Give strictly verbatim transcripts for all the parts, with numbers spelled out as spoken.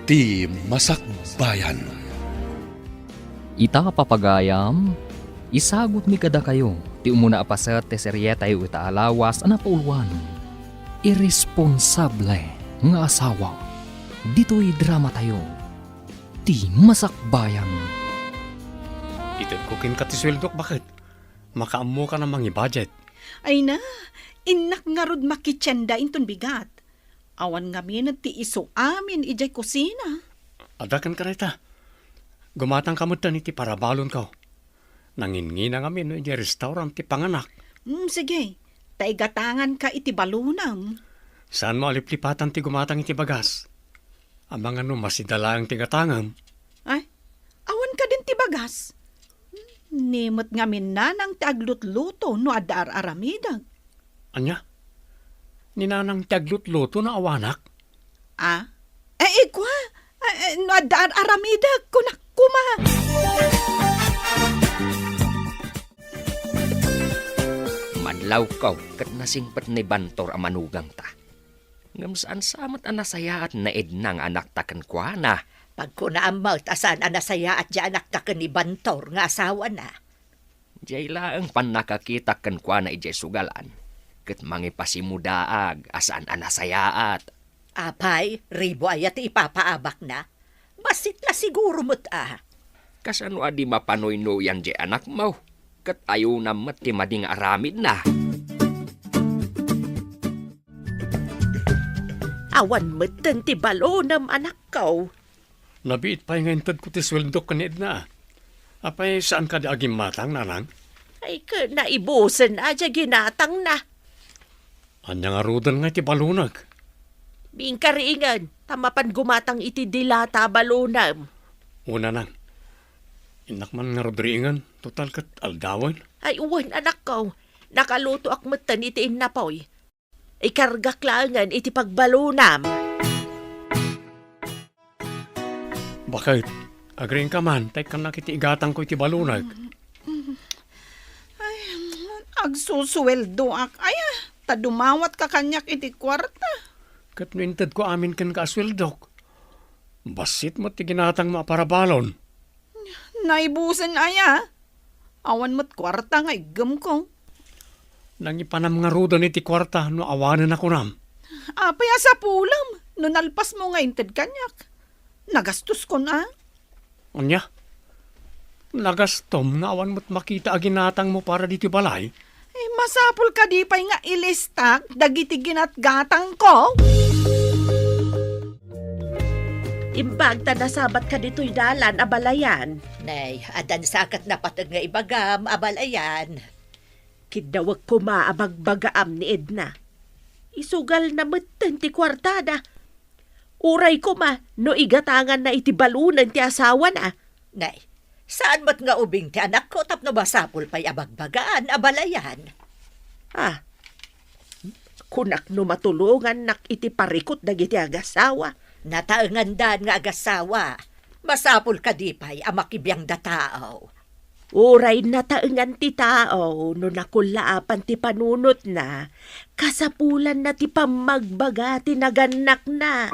Ti Masakbayan. Ita, papagayam, isagutmi kadakayo ti umuna a paset ti serietayo ita a lawas a napauluan, Iresponsable nga Asawa. Ditoy dramatayo, Ti Masakbayan. Itedko kenka ti sueldok, baket. Makaammokan a mangi-budget. Ay na, innak ngarud makitienda inton bigat. Awan ngamin ti isu amin idiay kusina. Adda kenka dayta. Gumatangka metten iti parabalonko. Nanginnginang amin no idiay restaurant ti panganak. Hmm, sige. Ta igatanganka iti balonam. Saanmo a liplipatan ti gumatang iti bagas? Amangan no masida laeng ti gatangem. Ay, awan kadin ti bagas? Ni met ngamin nanang ti aglutluto no adda ar-aramidek. Ania? Ni nanang ti aglutluto no awanak? Ah? Eh, ikua? Eh, eh, no adda ar-aramidek, kunak koma. Madlawko ket nasingpet ni Bantor a manugangta. Ngem saan sa met a nasayaat ni Edna nga anakta kenkuana. Pagkunaam met a saan a nasayaat ti anakta ken ni Bantor nga asawana. Diay laeng pannakakitak kenkuana idiay sugalan, ket mangipasimudaag a saan a nasayaat. Apay, ribu aya ti ipapaabakna? Bassit la siguro met a. Kasano a di mapanuynoyan diay anakmo? Ket ayonam met ti madi nga aramidna. Awan metten ti balonem, anakko. Nabiit pay nga intedko ti sueldok ken ni Edna. Apay, saan kadi a gimmatang, nanang? Ay, ket naibusen a diay ginatangna. Ania ngaruden nga iti balonek? Biingka riingen, ta mapan gumatang iti dilata a balonem. O, nanang. Innak man ngarud riingen, total ket aldawen. Ay, wen, anakko. Nakalutoak metten iti innapoy. Ikargak laengen iti pagbalonam. Baket, agriingka man, ta ikkannak iti igatangko iti balonek. Ay, agsusueldoak aya, ta dumawatka kaniak iti kuarta. Ket no intedko amin kenka a sueldok, bassit met ti ginatangmo a parabalon. Naibusen aya? Awan met kuarta nga iggemko. Nangipanam ngaruden iti kuarta no awanen a kunam. Apay a sapulem no nalpasmo nga inted kaniak? Nagastoskon a? Ania? Nagastom nga awan met makita a ginatangmo para ditoy balay? Eh, masapul kadi pay nga ilistak dagiti ginatgatangko? Imbag ta nasabatka ditoy dalan, abalayan. Nay, addan sa ket napateg nga ibagam, abalayan. Kiddawek koma a bagbagaam ni Edna. Isugalna metten ti kuartada. Uray koma no igatanganna iti balonen ti asawana. Nay, saan met nga ubing ti anakko tapno masapul pay a bagbagaan, abalayan. Ah, kunak no matulongannak iti parikut dagiti agasawa. Nataengandan nga agasawa. Masapul kadi pay a makibiangda tao? Uray nataengan ti tao no nakullaapan ti panunotna, kasapulanna ti pammagbaga ti nagannakna.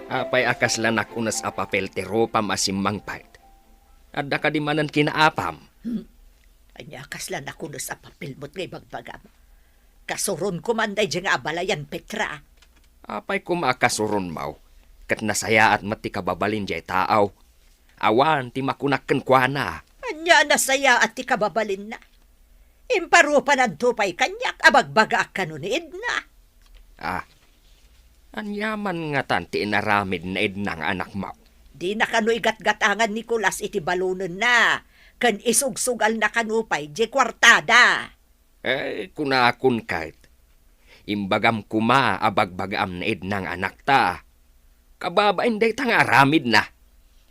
Apay a kasla nakunes a papel ti rupam a simmangpet? Adda kadi manen kinaapam? Hmm? Ania kasla nakunes a papel met nga ibagbagam? Kasuronko man daydiay nga abalayan, Petra. Apay koma a kasuronmo, ket nasayaat met ti kababalin diay tao. Awan ti makunak kenkuana. Ania a nasayaat ti kababalinna? Imparupananto pay kaniak a bagbagaak kano ni Edna. Ah, ania man ngatan ti inaramid ni Edna nga anakmo? Dina kano igatgatangan ni Nicolas iti balonenna, ken isugsugalna kano pay diay kuartada. Eh, kunakon ket, imbagam koma a bagbagaam ni Edna nga anakta. Kababain dayta nga aramidna.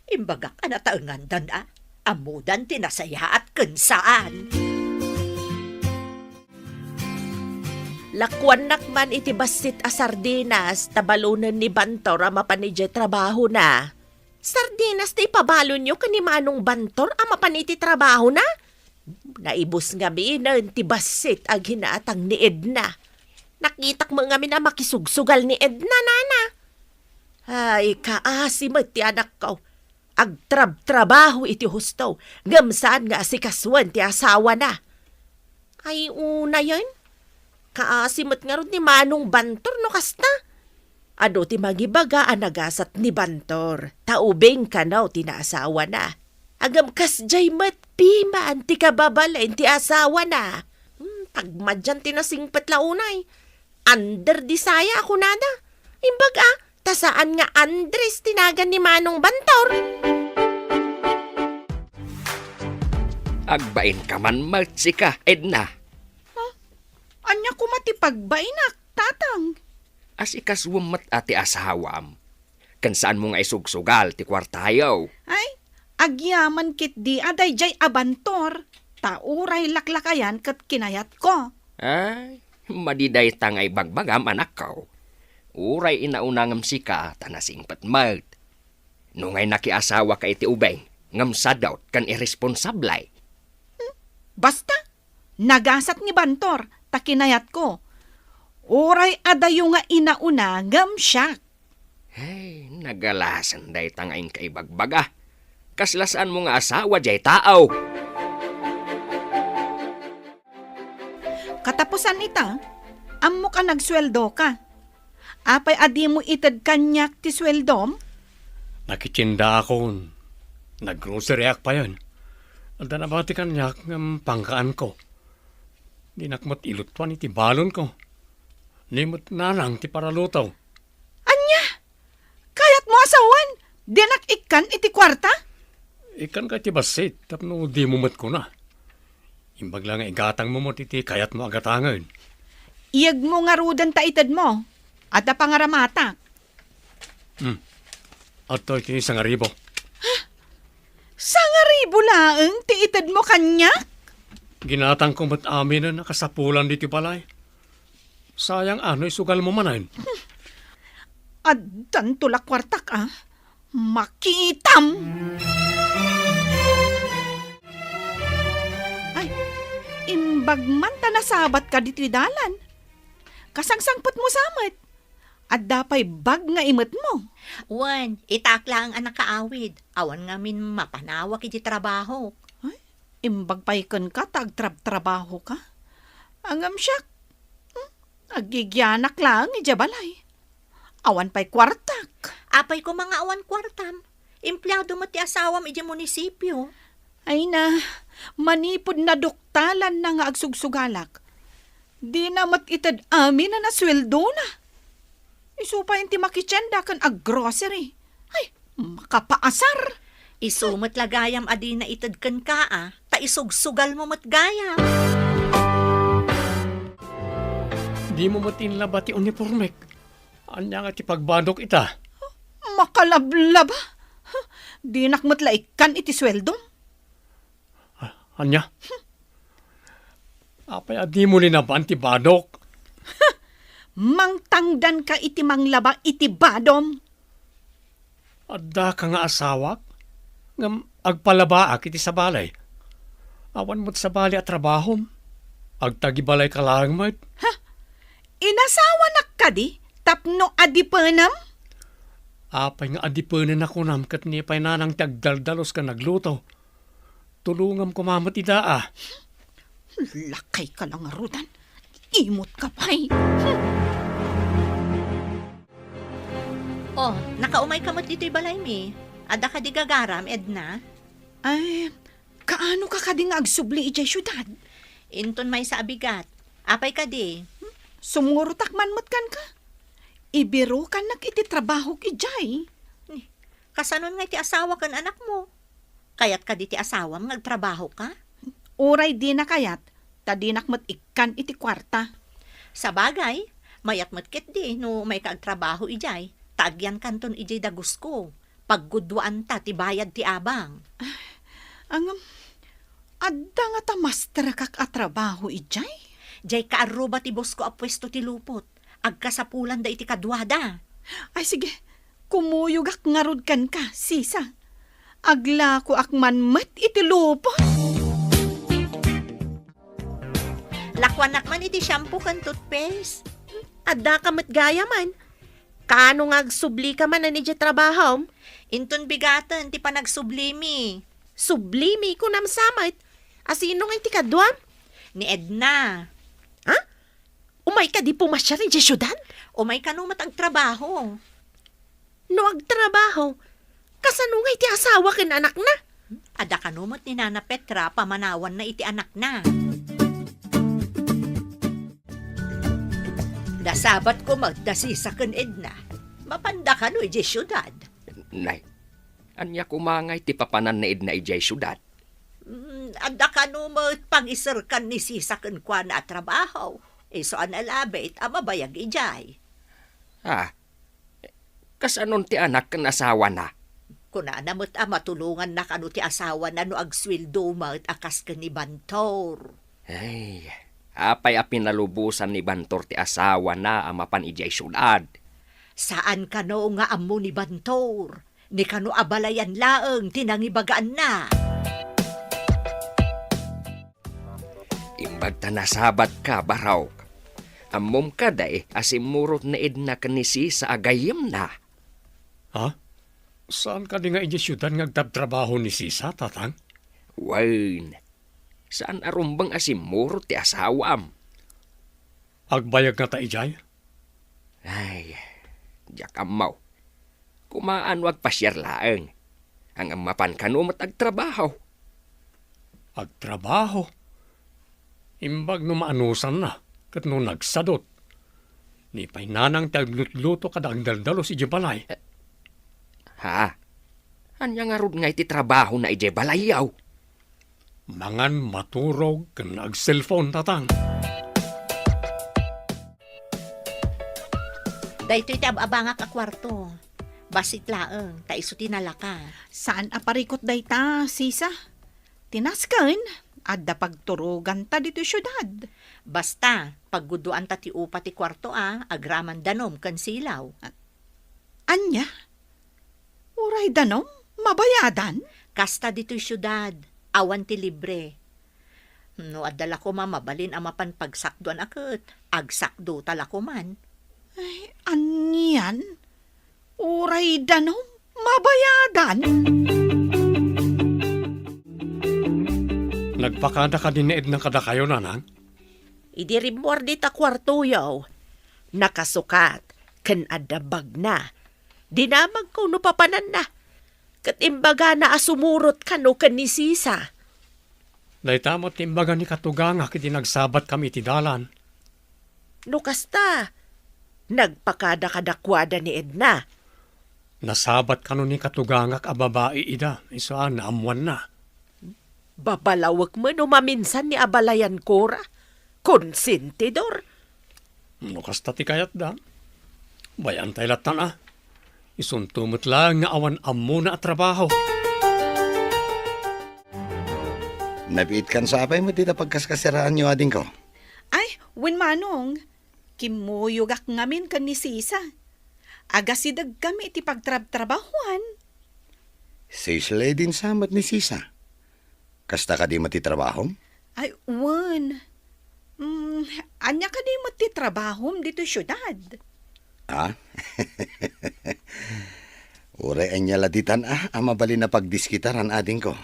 Imbagak a nataengandan a, ammodan ti nasayaat ken saan. Lakuannak man iti bassit a sardinas ta balonen ni Bantor a mapan idiay trabahona. Sardinas ti ipabalonyo ken ni Manong Bantor a mapan iti trabahona? Naibus ngaminen ti bassit a ginatang ni Edna. Nakitak met ngamin a makisugsugal ni Edna, nana. Ay, kaasi met ti anakko. Agtrabtrabaho iti husto, ngem saan nga asikasuen ti asawana. Ay, unayen. Kaasi met ngarud ni Manong Bantor no kasta. Adu ti mangibaga a nagasat ni Bantor, ta ubing kano ti naasawana. Ngem kasdiay met piman ti kababalin ti asawana. Hmm, tagmadian ti nasingpet la unay. Under di saya a kunada. Imbag a, ta saan nga Andres ti nagan ni Manong Bantor. Agbainka man met sika, Edna. Ha? Ania koma ti pagbainak, Tatang? Asikasuem met a ti asawam. Ken saanmo nga isugsugal ti kuartayo. Ay, agyaman ketdi a daydiay a Bantor, ta uray laklakayan ket kinayatko. Ay, madi dayta nga ibagbagam, anakko. Uray inauna ngem sika ta nasingpet met. No ngay nakiasawaka iti ubing, ngem sadot ken irresponsable. Hmm, basta, nagasat ni Bantor, ta kinayatko. Uray adayo nga inauna ngem siak. Ay, nagalasen dayta nga inka ibagbaga. Kasla saanmo nga asawa diay tao. Katapusan ita, ammok a nagsueldoka. Apay a dimo ited kaniak ti sueldom? Nakitiendaakon. Naggroceryak payen. Adda nabati kaniak ngem pangkaanko. Dinak met ilutuan iti balonko. Ni met nanang ti paraluto. Ania? Kayatmo a sawen? Dinak ikkan iti kuarta? Ikkanka iti bassit tapno dimo met kuna. Imbag la nga igatangmo met iti kayatmo a gatangen. Iyegmo ngaruden ta itedmo. Adda pangaramatak. Hmm. Adtoy ti sangaribu. Sangaribu laeng ti itedmo kaniak? Ginatangko met aminen a kasapulan ditoy balay. Sayang a no isugalmo manen. Addanto la kuartak a. Makitam! Ay, imbag man ta nasabatka ditoy dalan. Kasangsangpetmo sa met. Adda pay bag nga imetmo. Wen, itak laeng a nakaawid. Awan ngamin mapanawak iti trabahok. Ay, imbag pay kenka ta agtrabtrabahoka. Ngem siak, hmm, agigianak laeng idiay balay. Awan pay kuartak. Apay koma nga awan kuartam? Empleado met ti asawam idiay munisipio. Ay na, manipud naduktalanna nga agsugsugalak. Dina met ited amin a nasueldona. Isu pay ti makitienda ken aggrocery. Ay, makapaasar! Isu met la gayam a dina ited kenka a, ta isugsugalmo met gayam. Dimo met inlaba ti unipormek. Ania nga ti pagbadok ita? Makalablaba? Dinak met la ikkan iti sueldom. Ah, ania? Apay a dimo linaban ti badok? Mangtangdanka iti manglaba iti badom. Addaka nga asawak, ngem agpalabaak iti sabali. Awan met sabali a trabahom. Agtagibalayka laeng met. Ha? Inasawanak kadi tapno adipenem? Apay nga adipenen a kunam ket ni pay nanang ti agdaldalus ken agluto? Tulongam koma met ida a. Lakayka la ngaruden. Imutka pay. Hmm. Oh, nakaumayka met ditoy balaymi. Adda kadi gagaram, Edna? Ay, kaanoka kadi nga agsubli idiay siudad? Inton maysa a bigat. Apay kadi? Sumurotak man met kenka. Ibirokannak iti trabahok idiay. Ni, kasanon nga iti asawa ken anakmo? Kayat kadi ti asawam nga agtrabahoka? Uray dina kayat, ta dinak met ikkan iti kuarta. Sabagay, mayat met ketdi no mayka agtrabaho idiay, ta agyankanton idiay dagusko. Pagguduanta ti bayad ti abang. Ngem, adda ngata masterekak a trabaho idiay? Diay kaarruba ti bosko a puesto ti lupot. Agkasapulanda iti kaduada. Ay, sige. Kumuyogak ngarud kenka, sisa. Aglakoak man met iti lupot. Lakuanak man iti shampoo ken toothpaste. Addaka met gayamen. Kaano nga agsublika manen idiay trabahom? Inton bigaten ti panagsublimi. Sublimi, kunam sa met. A sino ngay ti kaduam? Ni Edna. Ha? Umay kadi pumasiar idiay siudad? Umay kano met agtrabaho. No agtrabaho, kasano ngay ti asawa ken anakna? Adda kano met ni Nana Petra pamanawanna iti anakna. Nasabatko met da Sisa ken Edna. Mapanda kano idiay siudad? Nay, ania koma ngay ti papanan ni Edna idiay siudad? Mm, adda kano met pangiserkan ni Sisa kenkuana a trabaho. Isu a nalabit a mabayag idiay. Ah, kasanon ti anak ken asawana? Kunana met a matulonganna kano ti asawana no agsueldo met a kas ken ni Bantor. Ay, apay a pinalubosan ni Bantor ti asawana a mapan idiay siudad? Saan kano nga ammo ni Bantor, ni kano a balayan laeng ti nangibagaanna. Imbag ta nasabatka, Barok. Ammom kadi a simmurot ni Edna ken ni Sisa a gayyemna? Ha? Saan kadi nga idiay siudad nga agtabtrabaho ni Sisa, Tatang? Wen, saan a rumbeng a simmurot ti asawam. Agbayag ngata idiay? Ay, diak ammo. Kumaano agpasiar laeng. Ngem mapan kano met agtrabaho. Agtrabaho? Imbag no maanusanna, ket no nagsadut. Ni pay nanang ti aglutluto kada agdaldalus idiay balay. Ha? Ania ngarud nga iti trabahona idiay balayyo? Mangan, maturog, ken agselpon, Tatang. Daytoy ti ab-abangak a kuarto. Bassit laeng, ta isu ti nalaka. Saan a parikut dayta, Sisa? Ti nasken, adda pagturoganta ditoy siudad. Basta, paggudoanta ti upa ti kuarto a, agraman danom ken silaw. A-, ania? Uray danom? Mabayadan? Kasta ditoy siudad, awan ti libre. No adda la koma mabalin a mapan pagsakdoan a ket, agsakdota la koman. Ay, anian? Uray danom? Mabayadan? Nagpakada kadi ni Edna kadakayo, Nanang? Idi rimmuar dita kuartoyo, nakasukat, ken adda bagna. Dinamagko no papananna, ket imbagana a sumurot kano ken ni Sisa. Dayta met ti imbaga ni katugangak idi nagsabatkami iti dalan. No kasta, nagpakada kadakuada ni Edna. Nasabat kano ni katugangak a babai ida, isu a naammoanna. Babalawek met no maminsan ni abalayan Cora. Konsentidor. No kasta ti kayatda, bay-antay lattan a. Isunto met laeng nga awan ammona a trabaho. Nabiitkan sa apay met dita pagkaskasiraanyo, adingko? Ay, wen, Manong. Kimmuyogak ngamin ken ni Sisa. Agasidegkami iti pagtrabtrabahuan. Sisledin sa met ni Sisa. Kasta kadi met ti trabahom? Ay, wen. Mm, ania kadi met ti trabahom ditoy siudad? Ah? Uray ania la ditan a, a mabalin a pagdiskitaran, adingko.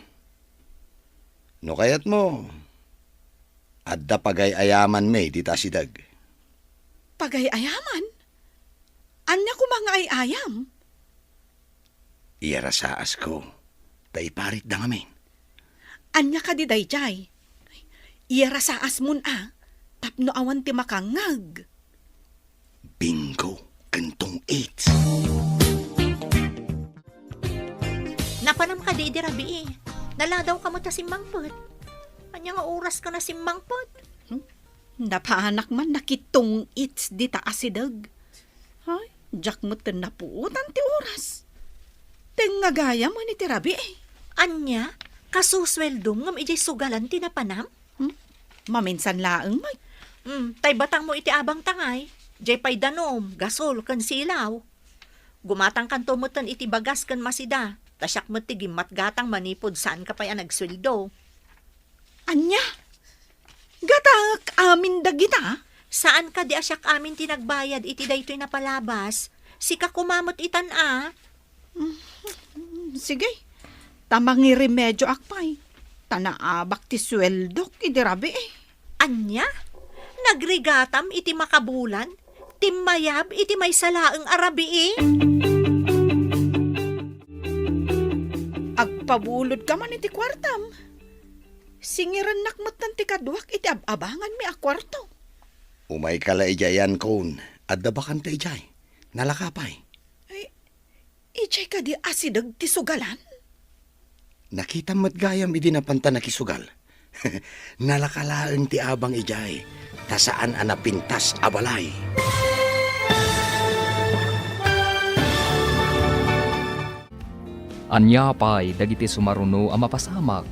No kayatmo, adda pagay-ayamanmi dita asideg. Pagay-ayaman? Ania koma nga ay-ayam? Iyarasaasko, ta iparitda ngamin. Ania kadi daydiay? Iyarasaasmon a, tapno awan ti makangngeg. Bingo ken tong-its. Napanam kadi idi rabii? Naladawka met a simmangpet. Ania nga oraska a simmangpet? Hmm? Napanak man nakitong-its dita asideg. Ay, diak met ken napuotan ti oras. Tengnga gayam iti rabii. Ania? Kasusueldom ngem idiay sugalan ti napanam? Hmm? Maminsan laeng, may. Hmm, tay batangmo iti abang tangay. Diay pay danom, gasol, ken silaw. Gumatangkanto metten iti bagas ken masida, ta siak met ti gimmatgatang manipud saanka pay a nagsueldo. Ania? Gatak amin dagita? Saan kadi a siak amin ti nagbayad iti daytoy napalabas? Sika koma met itan a. Mm, sige. Ta mangiremedioak pay. Ta naabak ti sueldok idi rabii. Ania? Nagrigatam iti makabulan? Timmayab iti maysa laeng a rabii? Agpabulodka man iti kuartam. Singirennak metten ti kaduak iti ab-abanganmi a kuarto. Umayka la idiay, Ankon. Adda bakante idiay. Nalaka pay. Ay, idiay kadi asideg ti sugalan? Nakitam met gayam idi napanta nakisugal. Nalaka laeng ti abang idiay, ta saan a napintas a balay. Ania pay dagiti sumaruno a mapasamak?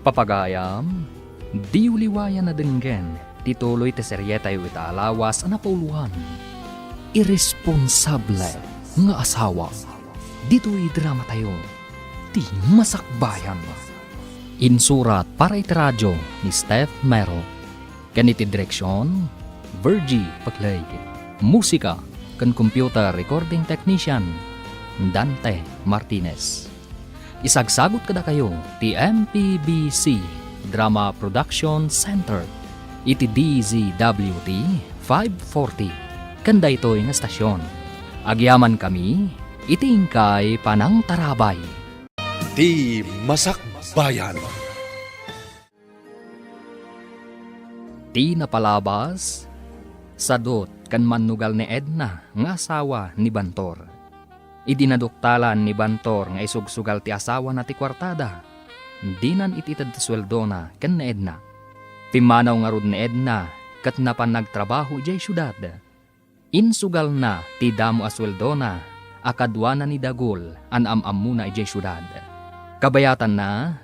Papagayam, diyo liwayan a denggen ti tuloy ti serietayo ita a lawas a napauluan, Iresponsable nga Asawa. Ditoy dramatayo, Ti Masakbayan. Insurat para iti radio ni Steph Mero. Ken iti direksion, Virgie Paclay. Musika ken computer recording technician, Dante Martinez. Isagsagut kadakayo ti M P B C Drama Production Center iti D Z W T five forty ken daytoy nga estasion. Agyamankami iti inkay panangtarabay. Ti Masakbayan. Ti napalabas, sadut ken mannugal ni Edna nga asawa ni Bantor. Idi naduktalan ni Bantor nga isugsugal ti asawana ti kuartada, dinan it-ited ti sueldona ken ni Edna. Pimmanaw ngarud ni Edna ket napan nagtrabaho idiay siudad. Insugalna ti damo a sueldona a kaduana ni Dagul a naam-ammona idiay siudad. Kabayatanna,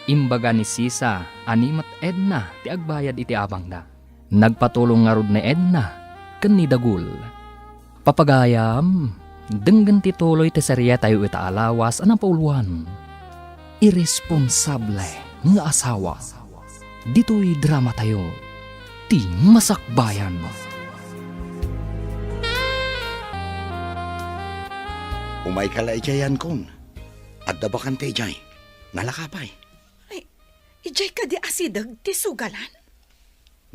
imbaga ni Sisa a ni met Edna ti agbayad iti abangda. Nagpatulong ngarud ni Edna ken ni Dagul. Papagayam, denggen ti tuloy ti serietayo ita a lawas a napauluan, Iresponsable nga Asawa. Ditoy dramatayo, Ti Masakbayan. Umayka la idiay, Ankon. Adda bakante idiay. Nalaka pay. Ay, idiay kadi asideg ti sugalan?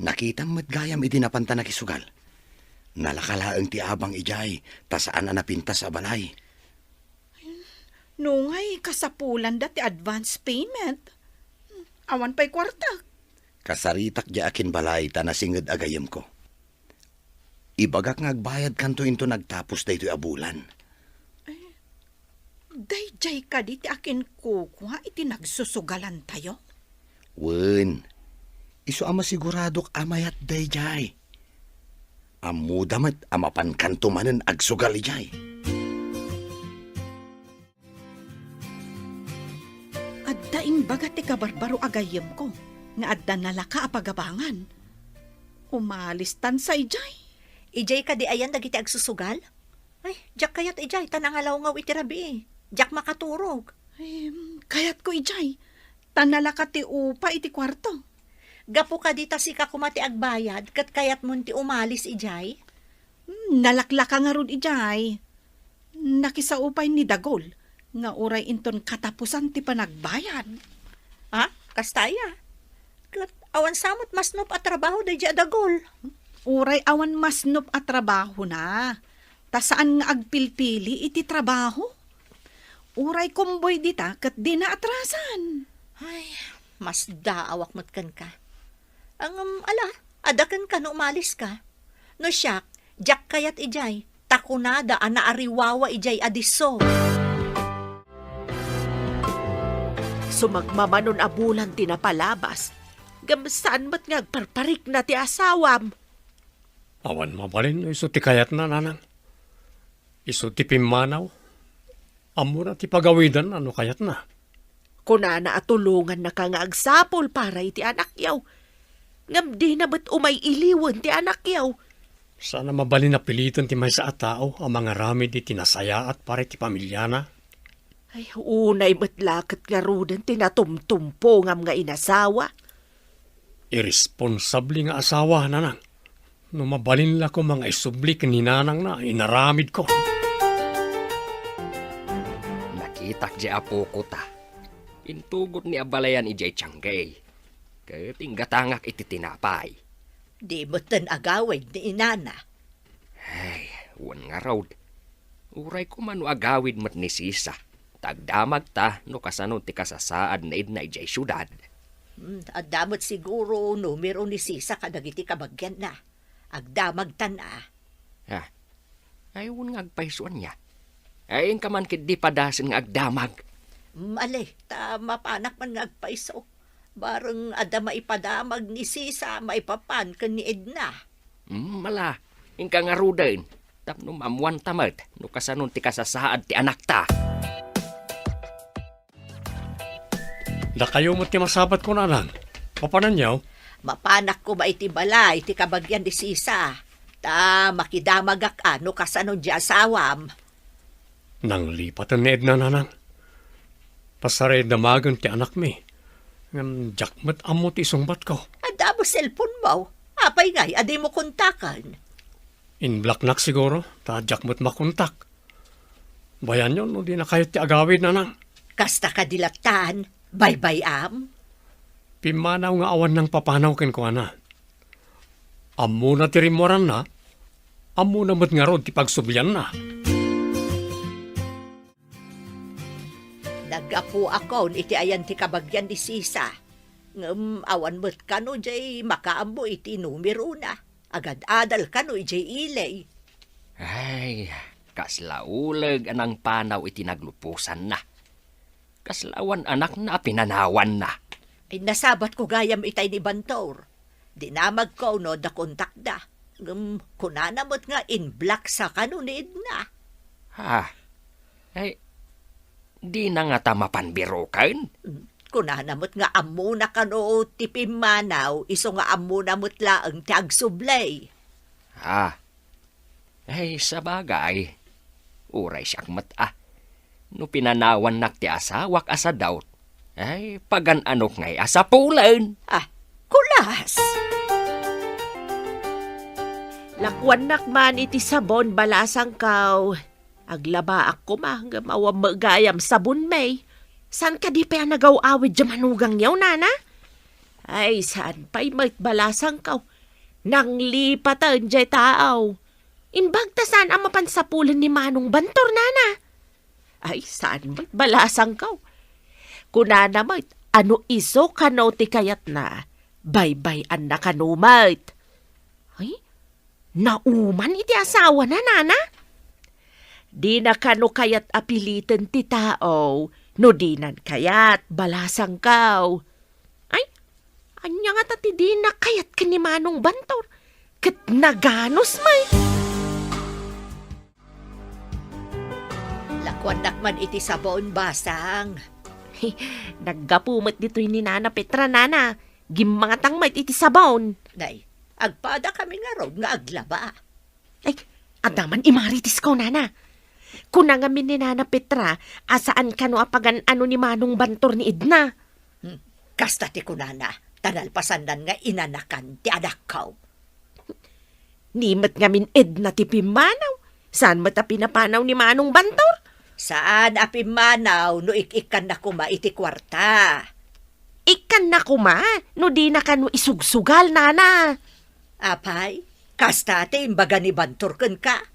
Nakitam met gayam idi napanta nakisugal. Nalaka laeng ti abang idiay, ta saan a napintas a balay. Nungay kasapulanda ti advance payment. Awan pay kuarta. Kasaritak diay akinbalay ta nasinged a gayyemko. Ibagak nga agbayadkanto inton agtapos daytoy a bulan. Daydiay kadi ti akinkukua iti nagsusugalantayo? Wen, isu a masiguradok a mayat daydiay. Ammoda met a mapankanto manen agsugal idiay. Adda imbaga ti kabarbaro a gayyemko nga adda nalaka a pagabangan. Umalistan sa idiay. Idiay kadi ayan dagiti agsusugal? Ay, diak kayat idiay, ta nangalawngaw iti rabii. Diak makaturog. Ay, kayatko idiay, ta nalaka ti upa iti kuarto. Gapu kadi ta sika koma ti agbayad, ket kayatmon ti umalis idiay? Hmm, nalaklaka ngarud idiay. Nakisao pay ni Dagul nga uray inton katapusan ti panagbayad. Ah, kasta aya? Ket awan sa met masnop a trabaho daydiay a Dagul? Uray awan masnop a trabahona, ta saan nga agpilpili iti trabaho. Uray kumboy dita ket dina atrasan. Ay, masdaawak met kenka. Ngem, ala, adda kenka no umaliska. No siak, diak kayat idiay, ta kunada a naariwawa idiay a disso. Sumagmamanon a bulan ti napalabas, ngem saan met nga agparparikna ti asawam. Awan mabalin no isu ti kayatna, nanang. Isu ti pimmanaw. Ammona ti pagawidanna no kayatna. Kunana a tulongannaka nga agsapul para iti anakyo. Ngem dina met umay-iliwen ti anakyo. Saan a mabalin a piliten ti maysa a tao a mangaramid iti nasayaat para iti pamiliana. Ay, unay met la ket ngaruden ti natumtumpongam nga inasawa. Iresponsable nga asawa, nanang. No mabalin la koma nga isubli ken ni nanangna, inaramidko. Nakitak diay apoko ta. Intugot ni a balayan idiay tiangga. Ket inggatangak iti tinapay. Di metten agawid ni inana. Ay, wen ngarud. Uray koma no agawid met ni Sisa. Ta agdamagta no kasano ti kasasaad ni Edna idiay siudad. Hmm, adda met siguro numero ni Sisa kadagiti kabagianna. Agdamagtan a. Ah, ay, wen nga agpayso ania. Ay, inka man ketdi padasen nga agdamag. Mali, ta mapanak man nga agpayso. Bareng adda maipadamag ni Sisa maipapan ken ni Edna. Mm, mala, inka ngaruden. Tapno maammuanta met no kasano ti kasasaad ti anakta. Dakayo met ti masabatko, nanang. Mapananyo? Mapanak koma iti balay ti kabagian ni Sisa. Ta makidamagak a no kasano diay asawam. Nanglipaten ni Edna, nanang. Pasarayda magen ti anakmi. Ngem diak met ammo ti isungbatko. Adda met cellphone-mo. Apay ngay a dimo kontaken? Inblocknak siguro, ta diak met makontak. Bayanyo no dina kayat ti agawid, nanang. Kasta kadi lattan, baybay-am? Pimmanaw nga awan nangpapanaw kenkuana. Ammona ti rimmuaranna, ammona met ngarud ti pagsublianna. Naggapuakon iti ayan ti kabagian ni Sisa. Ngem awan met kano diay makaammo iti numerona. Agad-adal kano idiay ili. Ay, kasla uleg a nangpanaw iti nagluposanna. Kasla awan anakna a pinanawanna. Ay, nasabatko gayam itay ni Bantor. Dinamagko no adda kontakda. Ngem kunana met nga inblock sa kano ni Edna. Ha? Ay, dina ngata mapan biroken? Mm, kunana met nga ammona kano ti pimmanaw, isu nga ammona met laeng ti agsubli. Ah. Ay, sabagay. Uray siak met a. No pinanawannak ti asawak a sadaut, ay, pagan-anok ngay a sapulen. Ah, kulas! Lakuannak man iti sabon, balasangkaw. Aglabaak koma, ngem awan met gayam sabonmi. Saan kadi pay a nagaw-awid diay manugangyo, nana? Ay, saan pay met, balasangkaw. Nanglipaten diay taaw. Imbag ta saan a mapan sapulen ni Manong Bantor, nana? Ay, saan met, balasangkaw. Kunana met, a no isu kano ti kayatna, baybay-anna kano met. Ay, nauman iti asawana, nana? Dina kano kayat a piliten ti tao no dinan kayat, balasangkaw. Ay, ania ngata ti dina kayat ken ni Manong Bantor? Ket naganus met. Lakuannak man iti sabon, basang. Naggapu met ditoy ni Nana Petra, nana. Gimmangatang met iti sabon. Nay, agpada kami ngarud nga aglaba. Ay, adda man imarites ko, nana. Kuna ngamin ni Nana Petra a saan kano a pagan-ano ni Manong Bantor ni Edna. Hmm, kasta ti kunana, ta nalpasannan nga inanakan ti anakko. Ni met ngamin Edna ti pimmanaw, saan met a pinapanaw ni Manong Bantor? Saan a pimmanaw no ik-ikkanna koma iti kuarta. Ikkanna koma no dina kano isugsugal, nana. Apay, kasta ti imbaga ni Bantor kenka?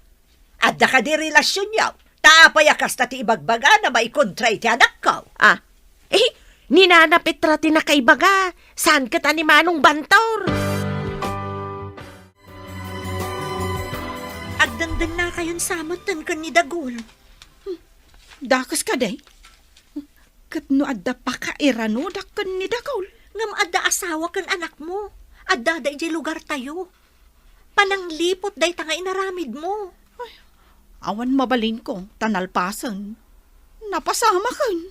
Adda kadi relasionyo? Ta apay a kasta ti ibagbagana maikontra iti anakko? Ah, eh, ni Nana Petra ti nakaibaga, saan ket a ni Manong Bantor? Agdandannakayon sa metten ken ni Dagul. Hmm, dakes kadi? Ket no adda pakairanodak ken ni Dagul? Ngem adda asawa ken anakmo. Addada idiay lugartayo. Panangliput dayta nga inaramidmo. Ay, awan mabalinko, ta nalpasen. Napasamaken.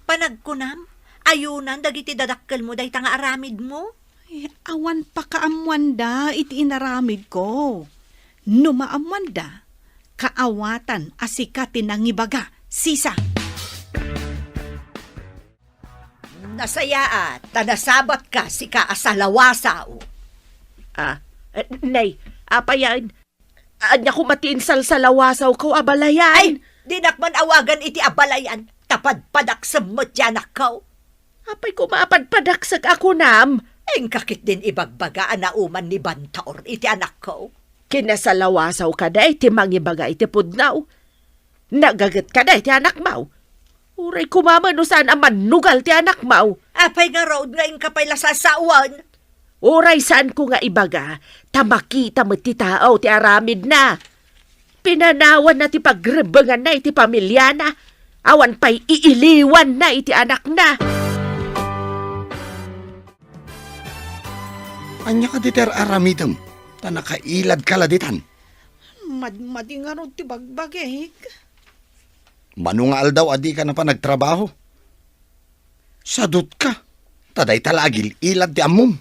Panagkunam, ayunan dagiti dadakkelmo dayta nga aramidmo. Ay, awan pakaammoanda iti inaramidko. No maammoanda, kaawatan a sika ti nangibaga, sisa. Nasayaat, ta nasabatka, sika a salawasaw. Ah, eh, nay, Apayan, ania koma ti insalsalawasawko a balayan? Ay, dinak man awagan iti abalayan, ta padpadaksem met ti anakko. Apay koma a padpadaksek a kunam? Inka ketdin ibagbaga a nauman ni Bantor iti anakko. Kinasalawasawka dayta mangibaga iti pudno. Nagagetka dayta anakmo. Uray koma met no saan a mannugal ti anakmo. Apay ngarud nga inka pay la sasawen? Uray saanko nga ibaga, ta makita met ti tao ti aramidna. Pinanawanna ti pagrebbenganna iti pamiliana, awan pay iiliwanna iti anakna. Ania kadi ti ar-aramidem, ta nakailadka la ditan? Madmadi ngarud ti bagbagik. Mano nga aldaw a dika napan agtrabaho? Sadutka, ta dayta la agil-ilad ti ammom.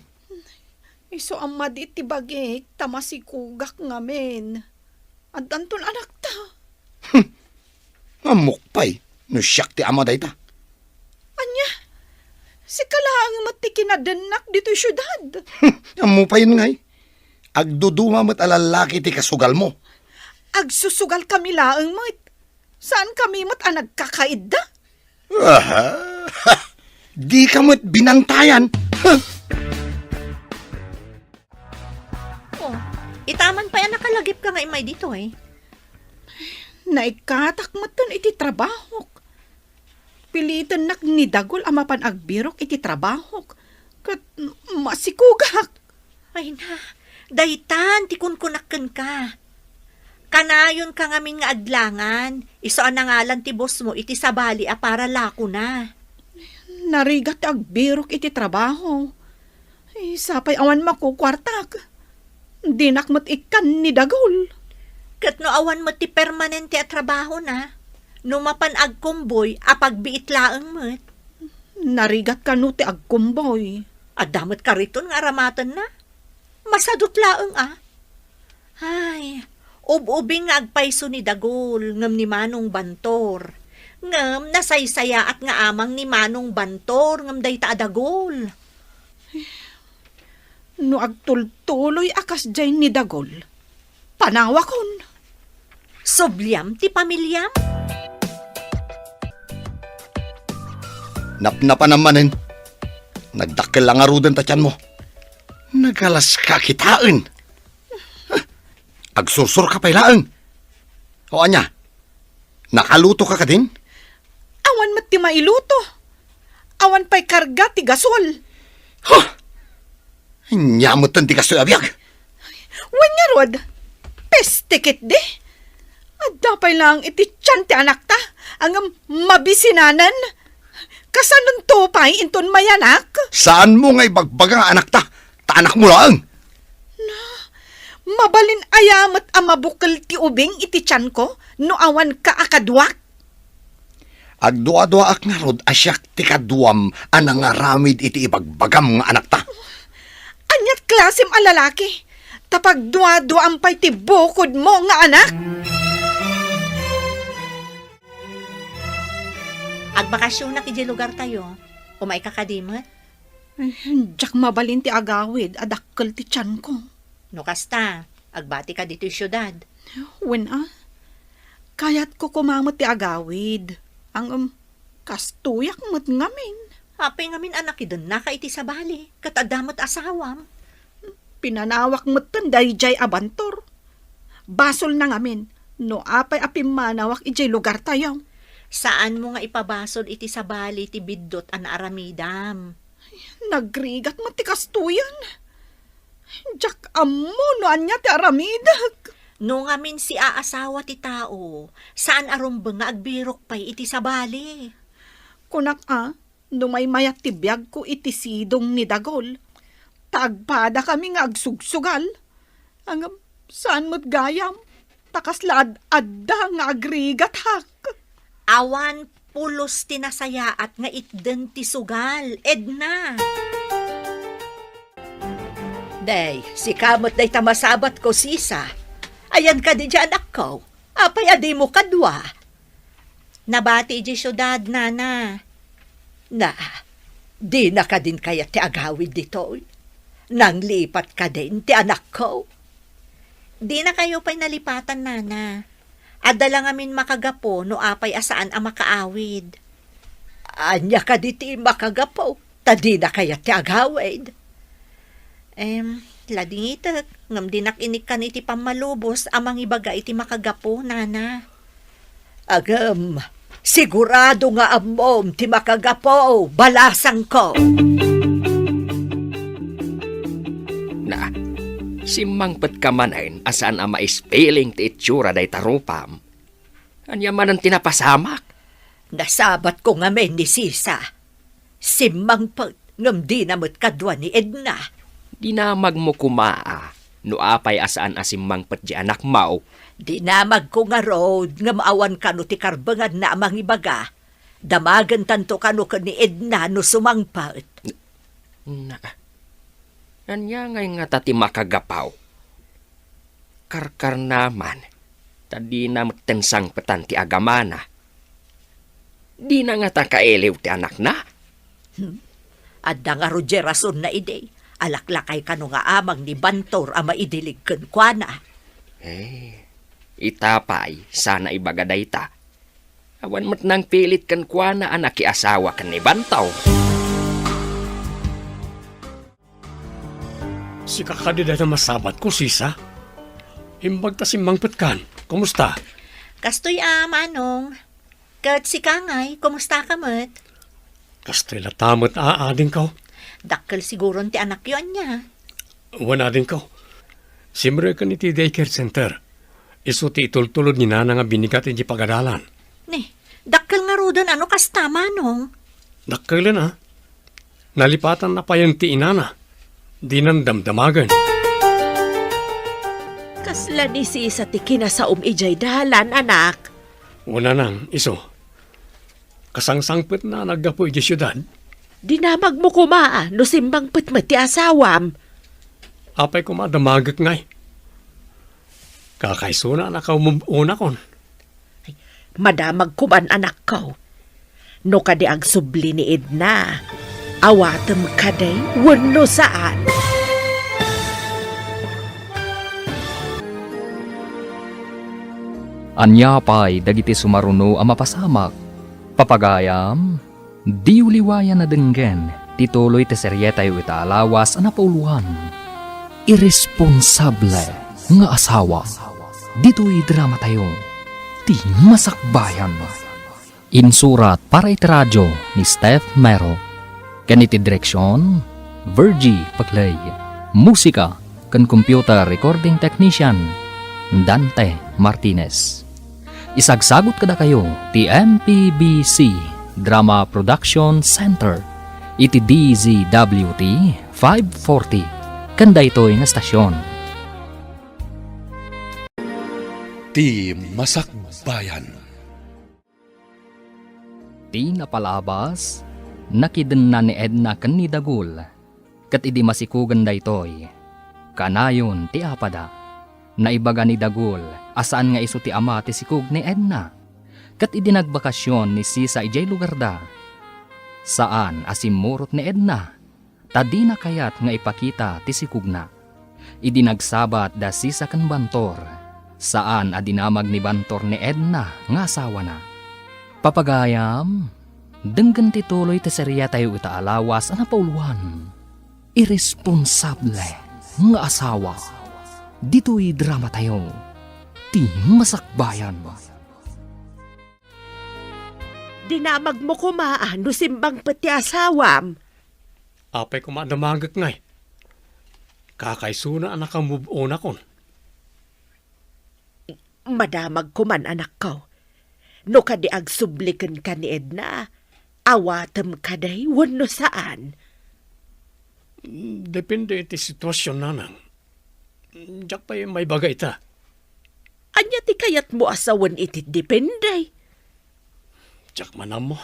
Isu a madi ti bagik, ta masikugak ngamin. Addanton anakta. Hm. Ammok pay, no siak ti ama dayta. Ania? Sika laeng met ti kinadennak ditoy siudad. Hm. Ammo payen ngay. Agduduma met a lallaki ti kasugalmo. Agsusugalkami laeng met. Saankami met a nagkakaidda. Aha. Dika met binantayan. Huh. Oh, ita man pay a nakalagipka nga immay ditoy. Naikkatak metten iti trabahok. Pilitennak ni Dagul a mapan agbirok iti trabahok. Ket masikugak. Ay na, daytan ti kunkunak kenka. Kanayonka ngamin nga aglangan, isu a nangalan ti bossmo iti sabali a para lakona. Narigat ti agbirok iti trabaho. Ay, sapay awan makukuartak. Dinak met ikkan ni Dagul. Ket no awan met ti permanente a trabahona, no mapan agkumboy a pagbiit laeng met. Narigat kano ti agkumboy. Adda met kariton nga aramatenna. Masadut laeng a. Ay, ub-ubing nga agpayso ni Dagul ngem ni Manong Bantor. Ngem nasaysayaat nga amang ni Manong Bantor ngem dayta a Dagul. No agtultuloy a kasdiay ni Dagul, panawakon. Subliam ti pamiliam? Napnapanam manen. Nagdakkel la ngaruden ta tianmo. Nagalaska kitaen. Agsursurka pay laeng. O ania? Nakalutoka kadin? Awan met ti mailuto. Awan pay karga ti gasol. Huh! Ania metten ti kastoy a biag? Wen ngarud, peste ketdi. Adda pay laeng iti tian ti anakta, ngem mabisinanen. Kasanonto pay inton mayanak? Saanmo nga ibagbaga nga anakta, ta anakmo laeng. Na, mabalin aya met a mabukel ti ubing iti tianko no awanka a kaduak? Agduaduaak ngarud a siak ti kaduam a nangaramid iti ibagbagam nga anakta. Aniat klasem a lalaki? Ta pagduaduaam pay ti bukodmo nga anak? Agbakasionak idiay lugartayo. Umayka kadi met? Eh, diak mabalin ti agawid a dakkel ti tianko. No kasta, agbatika ditoy siudad. Wen a, kayatko koma met ti agawid. Ngem, kastoyak met ngamin. Apay ngamin a nakidennaka iti sabali, ket adda met asawam? Pinanawak metten daydiay a Bantor. Basolna ngamin no apay a pimmanawak idiay lugartayo. Saanmo nga ipabasol iti sabali ti biddut a naaramidam. Nagrigat met ti kastoyen. Diak ammo no ania ti aramidek. No ngamin siaasawa ti tao, saan a rumbeng nga agbirok pay iti sabali. Kunak a, no maymayat ti biagko iti sidong ni Dagul, ta agpadakami nga agsugsugal. Ngem, saan met gayam, ta kasla ad-adda nga agrigatak. Awan pulos ti nasayaat nga itden ti sugal, Edna. Day, sika met dayta masabatko, Sisa. Ayan kadi diay anakko? Apay a dimo kadua? Nabati idiay siudad, nana. Na, dina kadin kayat ti agawid ditoy? Nanglipat kadin ti anakko? Dinakayo pay nalipatan, nana. Adda la ngamin makagapu no apay a saan a makaawid. Ania kadi ti makagapu? Ta dina kayat ti agawid. Em, ladingitek, ngem dinak inikkan iti pammalubos a mangibaga iti makagapu, nana. Agem, sigurado nga ammom ti makagapu, balasangko. Na, simmangpetka manen a saan a maispiling ti itsura dayta rupam. Ania manen ti napasamak? Nasabatko ngamin ni Sisa. Simmangpet ngem dina met kadua ni Edna. Dinamagmo koma a no apay a saan a simmangpet ti anakmo. Dinamagko ngarud ngem awan kano ti karbenganna a mangibaga. Damagentanto kano ken ni Edna no sumangpet. Na, ania ngay ngata ti makagapu? Karkarna man, ta dina metten sangpetan ti agamana. Dina ngata kailiw ti anakna? Hmm. Adda ngarud diay rasonna idi. Alaklakay kano nga amang ni Bantor a maidilig kenkuana. Eh, ita pay, saan a ibaga dayta. Awan met nangpilit kenkuana a nakiasawa ken ni Bantor. Sika kadi dayta masabatko, Sisa? Imbag ta simmangpetkan. Kumusta? Kastoy a, Manong. Ket sika ngay, kumustaka met? Kastoy latta met a, adingko. Dakkel siguron ti anakyo, ania? Wen, adingko. Simreken iti daycare center. Isu ti itultulod ni Nana nga binigat iti pagadalan. Ni, dakkel ngaruden a no kasta, Manong? Dakkelen a. Nalipatanna payen ti inana. Dinan damdamagen. Kasla ni Sisa ti kinasaom idiay dalan, anak? Wen, nanang, isu. Kasangsangpetna a naggapu idiay siudad. Dinamagmo koma a no simmangpet met ti asawam. Apay koma a damagek ngay? Kakaisuna a nakaumub-onakon. Ay, madamag koman, anakko. No kadi agsubli ni Edna, awatem kadi wenno saan. Ania pay dagiti sumaruno a mapasamak? Papagayam, diyo liwayan a denggen ti tuloy ti serietayo ita a lawas a napauluan, Irresponsable nga Asawa. Ditoy dramatayo, Ti Masakbayan. Insurat para iti radio ni Steph Mero. Ken iti direksion, Virgie Paclay. Musika ken computer recording technician, Dante Martinez. Isagsagut kadakayo ti M P B C Drama Production Center iti D Z W T five forty ken daytoy nga estasion. Ti Masakbayan. Ti napalabas, nakidenna ni Edna ken ni Dagul, ket idi masikugen daytoy, kanayon ti apada. Naibaga ni Dagul a saan nga isu ti ama ti sikog ni Edna, ket idi nagbakasyon ni Sisa idiay lugarda, saan a simmurot ni Edna. Ta dina kayat nga ipakita ti sikogna. Idi nagsabat da Sisa ken Bantor, saan a dinamag ni Bantor ni Edna nga asawana. Papagayam, denggen ti tuloy ti serietayo ita a lawas a napauluan, Irresponsable nga Asawa. Ditoy dramatayo, Ti Masakbayan. Dinamagmo koma a no simmangpet ti asawam. Apay koma a damagek ngay? Kakaisuna a nakamove-onakon. Madamag koman, anakko. No kadi agsubli kenka ni Edna, awatem kadi wenno saan? Depende iti sitwasyon, nanang. Diak pay maibaga ita. Ania ti kayatmo a sawen iti depende? Diak man ammo.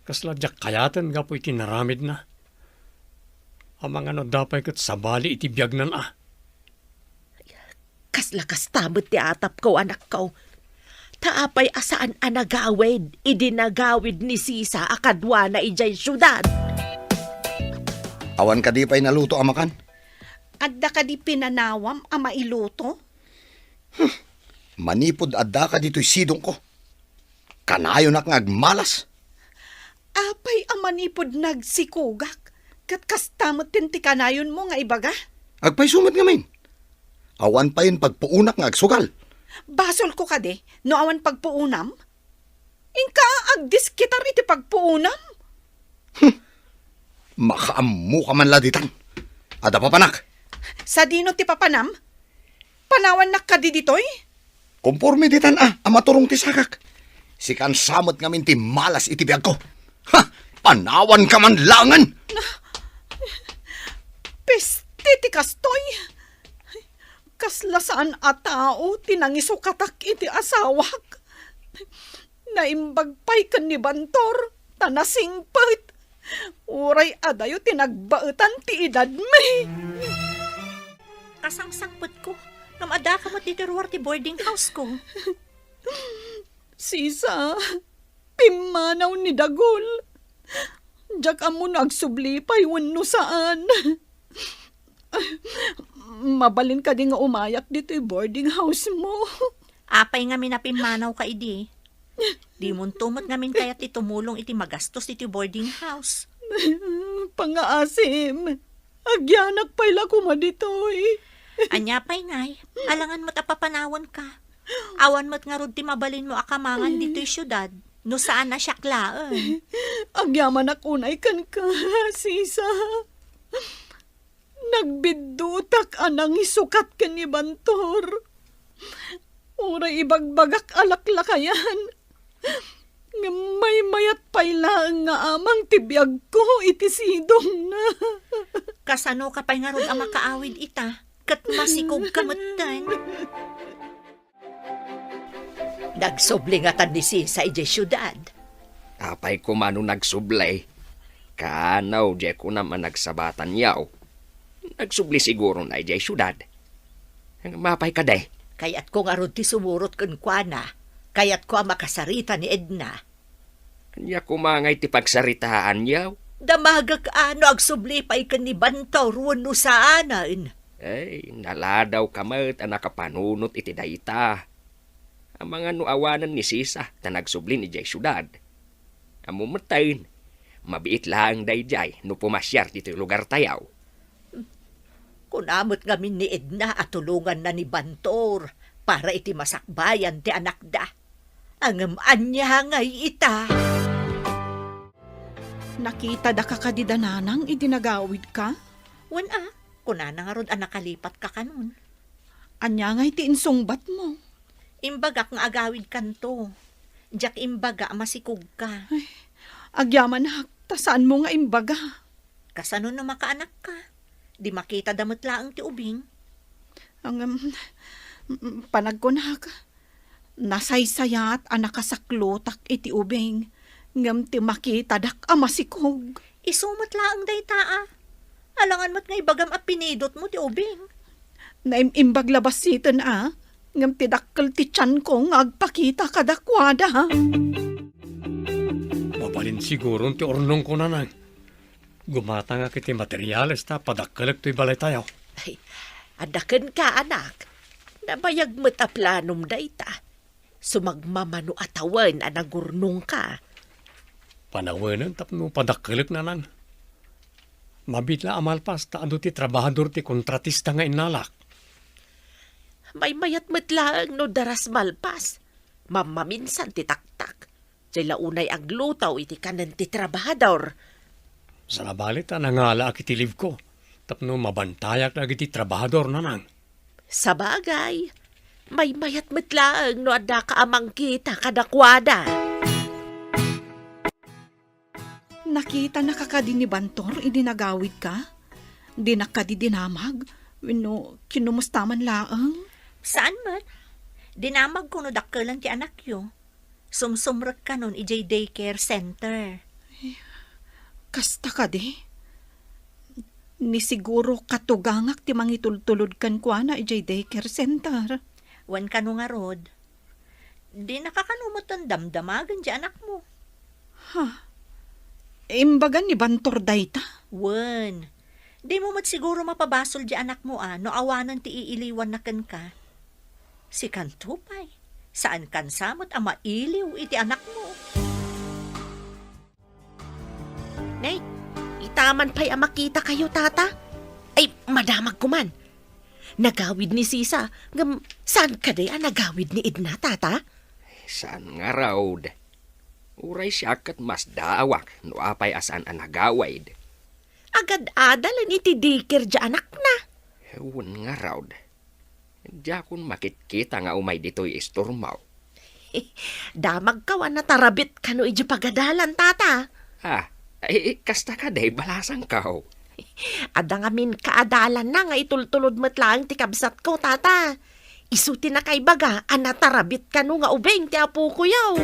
Kasla diak kayaten gapu iti naramidna. Amangan no adda pay ket sabali iti biagnan a. Kasla kasta met ti atapko, anakko. Ta apay a saan a nagawid idi nagawid ni Sisa a kaduana idiay siudad? Awan kadi pay naluto a makan? Adda kadi pinanawam a mailuto? Manipud addaka ditoy sidongko, kanayonak nga agmalas. Apay a manipud nagsikogak, ket kasta met ti kanayonmo nga ibaga? Agpayso met ngamin. Awan payen pagpuonak nga agsugal. Basolko kadi no awan pagpuonam? Inka agdiskitar iti pagpuonam? Makaammoka man la ditan. Adda papanak. Sadino ti papanam? Panawannak kadi ditoy? Komporme ditan a, a maturong ti sakak. Sikan sa met ngamin ti malas iti biagko. Ha! Panawanka man laengen! Peste ti kastoy! Kasla saan a tao ti nangisukatak iti asawak. Naimbag pay ken ni Bantor, ta nasingpet. Uray adayo ti nagbaetan ti edadmi. Kasangsangpetko, ngem addaka met ditoy ruar ti boarding house-ko. Sisa, pimmanaw ni Dagul. Diak ammo no agsubli pay wenno saan. Mabalin kadi nga umayak ditoy boarding house-mo? Apay ngamin a pimmanawka idi? Dimonto met ngamin kayat ti tumulong iti magastos iti boarding house. Pangaasim, agyanak pay la koma ditoy. Ania pay ngay, alangan met a papanawanka. Awan met ngarud ti mabalinmo a kamangan ditoy siudad, no saan a siak laeng. Agyamanak unay kenka, sisa. Nagbiddutak a nangisukat ken ni Bantor. Uray ibagbagak a laklakayan, ngem maymayat pay laeng nga amang ti biagko iti sidongna. Kasanoka pay ngarud a makaawid ita, ket masikogka metten? Nagsubli ngatan ni Sisa idiay siudad. Apay koma no nagsubli? Kano, diay kunam a nagsabatan yaw. Nagsubli sigurona idiay siudad. Apay kadi? Kayatko ngarud ti sumurot kenkuana. Kayatko a makasarita ni Edna. Ania koma ngay ti pagsaritaan yaw? Damagek a no agsubli pay ken ni Bantor wenno saanen. Ay, naladawka met a nakapanunot iti dayta. Amangan no awanen ni Sisa ta nagsubli idiay siudad. Ammom metten, mabiit laeng daydiay no pumasiar ditoy lugartayo. Kuna met ngamin ni Edna a tulonganna ni Bantor para iti masakbayan ti anakda. Ngem ania ngay ita? Nakitada ka kadi da nanang idi nagawidka? Wen a, kunana ngarud a nakalipatka kanon. Ania ngay ti insungbatmo? Imbagak nga agawidkanto. Diak imbaga a masikogka. Ay, agyamanak, ta saanmo nga imbaga. Kasano no makaanakka? Di makitada met laeng ti ubing. Ngem, panagkunak, nasaysayat a nakasaklotak iti ubing, ngem ti makitadak a masikog. Isu met laeng dayta a. Alangan met nga ibagam a pinidotmo ti ubing. Naim-imbag la bassiten a, ngem ti dakkel ti tianko nga agpakita kadakuada. Mabalin siguron ti urnongko, nanang. Gumatangak iti materiales ta padakkelek toy balaytayo. Ay, adda kenka, anak. Nabayag met a planom dayta. Sumagmamano a tawen a nagurnongka. Panawenen tapno padakkelek, nanang. Mabiit la a malpas ta adu ti trabahador ti kontratista nga innalak. Maymayat met laeng no daras malpas. Mammaminsan ti taktak. Diay la unay agluto iti kanen ti trabahador. Sabali ta nangalaak iti leave-ko tapno mabantayak dagiti trabahador, nanang. Sabagay, maymayat met laeng no addaka a mangkita kadakuada. Nakitanaka kadi ni Bantor idi nagawidka? Dinak kadi dinamag? Wenno kinumusta man laeng? Saan met. Dinamagko no dakkelen ti anakyo. Sumsumrek kanon idiay daycare center. Kasta kadi? Ni siguro katugangak ti mangitultulod kenkuana idiay daycare center. Wen kano ngarud, dinaka kano metten damdamagen ti anakmo. Ha? Imbaga ni Bantor dayta? Wen. Dimo met siguro mapabasol di anakmo a no awanen ti iiliwanna kenka. Sikanto pay, saankan sa met a mailiw iti anakmo. Nay, itaman pay a makitakayo, Tata. Ay, madamagko man. Nagawid ni Sisa, ngem saan kadi a nagawid ni Edna, Tata? Saan ngarud. Uray siak ket masdaawak no apay a saan a nagawid. Agad-adalen iti daycare di anakna. Wen ngarud. Diakon makitkita nga umay ditoy istormo. Damagkaw a natarabit kano idiay pagadalan, Tata. Ah, ay, kasta kadi, balasangko. Adda ngamin kaadalanna nga itultulod met laeng ti kabsatko, Tata. Isu ti nakaibaga a natarabit kano nga ubing ti apokoyo.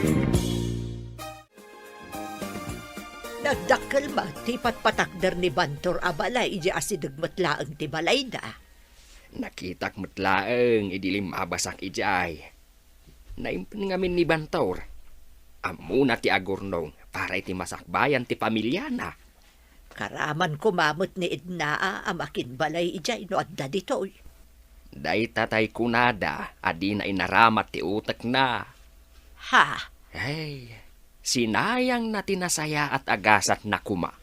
Nadakkel met ti ipatpatakder ni Bantor a balay idiay asideg met laeng ti balayda. Nakitak met laeng idi limmabasak idiay. Naimpen ngamin ni Bantor. Ammona ti agurnong para iti masakbayan ti pamiliana. Karaman koma met ni Edna a makinbalay idiay no adda ditoy. Dayta tay kunada a dina inaramat ti utekna. Ha? Ay, sinayangna ti nasayaat a gasatna koma.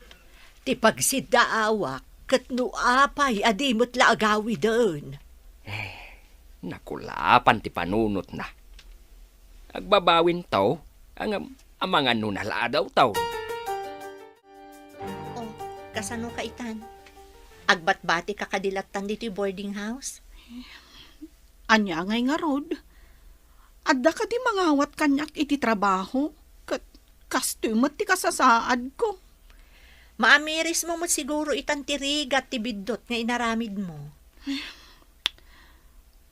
Ti pagsiddaawak ket no apay a di met la agawiden. Eh, nakulapan ti panunotna. Agbabawinto, ngem amangan no naladaw taw. Oh, kasano ka itan? Agbatbati ka kadi lattan ditoy boarding house? Ania ngay ngarud? Adda kadi mangawat kaniak iti trabaho? Ket kastoy met ti kasasaadko. Maamirismo met siguro itan ti rigat ti biddut nga inaramidmo.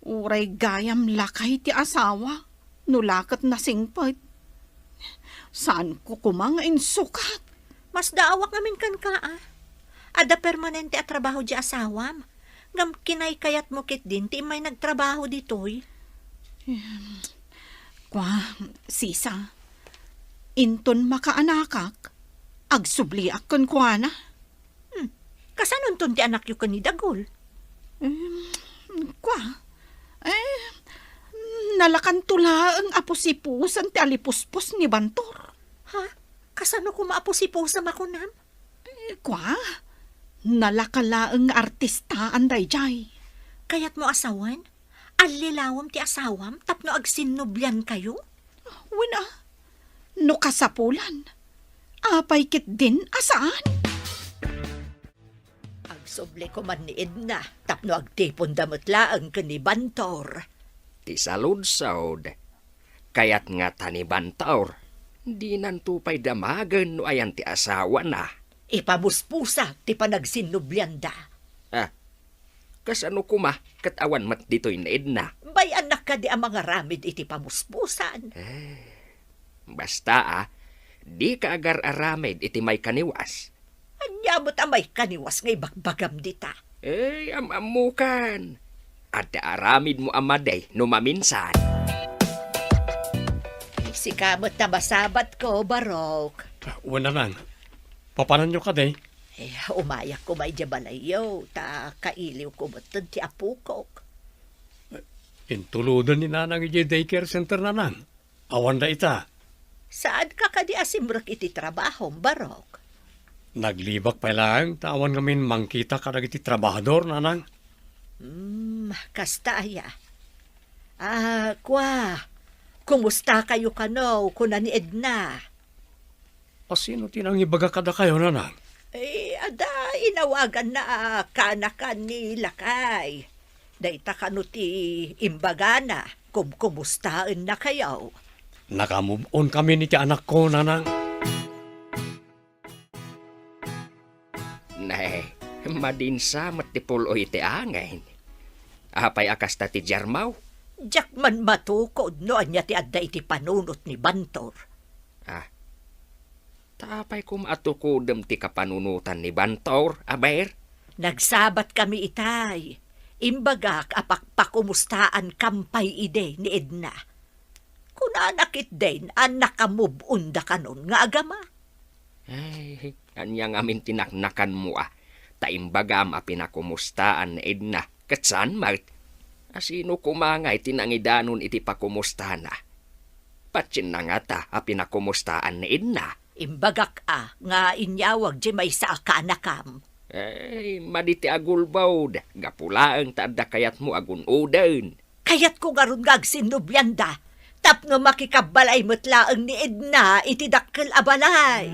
Uray gayam lakay ti asawa, no la ket nasingpet. Saanko koma nga insukat. Masdaawak ngamin kenka, a. Adda permanente a trabaho di asawam. Ngem kinaykayatmo ketdin ti immay nagtrabaho ditoy. Em, kua, Sisa, inton makaanakak, agsubliak kenkuana. Hmm, kasanonton ti anakyo ken ni Dagul? Em, kua, eh, nalakanto laeng a pusipusan ti alipuspos ni Bantor. Ha? Kasano koma a pusipusam a kunam? Eh, kua, nalaka laeng nga artistaan daydiay. Kayatmo a sawen? Allilawem ti asawam tapno agsinnubliankayo? Wen a, no kasapulan, apay ketdin a saan? Agsubli koman ni Edna tapno agtiponda met laeng ken ni Bantor. Ti saludsod, kayat ngata ni Bantor, dinanto pay damagen no ayan ti asawana. Ipamuspusa ti panagsinnublianda. Ah, kasano koma ket awan met ditoy ni Edna? Bay-annak kadi a mangaramid iti pamuspusan? Eh, basta a, dika agar-aramid iti maikaniwas. Ania met a maikaniwas nga ibagbagam dita? Eh, am-ammokan. Adda aramidmo a madi no maminsan. Sika met ta masabatko, Barok. Wen, nanang. Papananyo kadi? Eh, umayak koma idiay balayyo, ta kailiwko metten ti apokok. Intuloden ni nanang idiay daycare center, nanang. Awan da ita. Saanka kadi a simrek iti trabahom, Barok? Naglibak pay laeng ta awan ngamin mangkita kadagiti trabahador, nanang. Hmm, kasta aya. Ah, kua, kumustakayo kano, kuna ni Edna? A, sino ti nangibaga kadakayo, nanang? Eh, adda inawaganna a kaanakan ni lakay. Dayta kano ti imbagana, kumkumustaennakayo. Nakamove on kami ni ti anakko, nanang. Nay, madinsa met ti pul-oy iti angin. Apay a kasta ti diarmaw? Diak man matukod no ania ti adda iti panunot ni Bantor. Ah, ta apay koma a tukodem ti kapanunotan ni Bantor, aber? Nagsabat kami itay. Imbagak a pakpakumustaan kam pay idi ni Edna. Kunana ketdin a nakamove on da kanon nga agama. Ay, ania ngamin ti naknakanmo a? Ta imbagam a pinakumustaan ni Edna, ket saan met. A sino koma ngay ti nangidanon iti pakumustana? Patien na ngata a pinakumustaan ni Edna? Imbagak a nga inyawag diay maysa a kaanakam. Ay, madi ti agulbod, gapu laeng ta adda kayatmo a gun-oden. Kayatko ngarud nga agsinnublianda, tapno makikabbalay met laeng ni Edna iti dakkel a balay.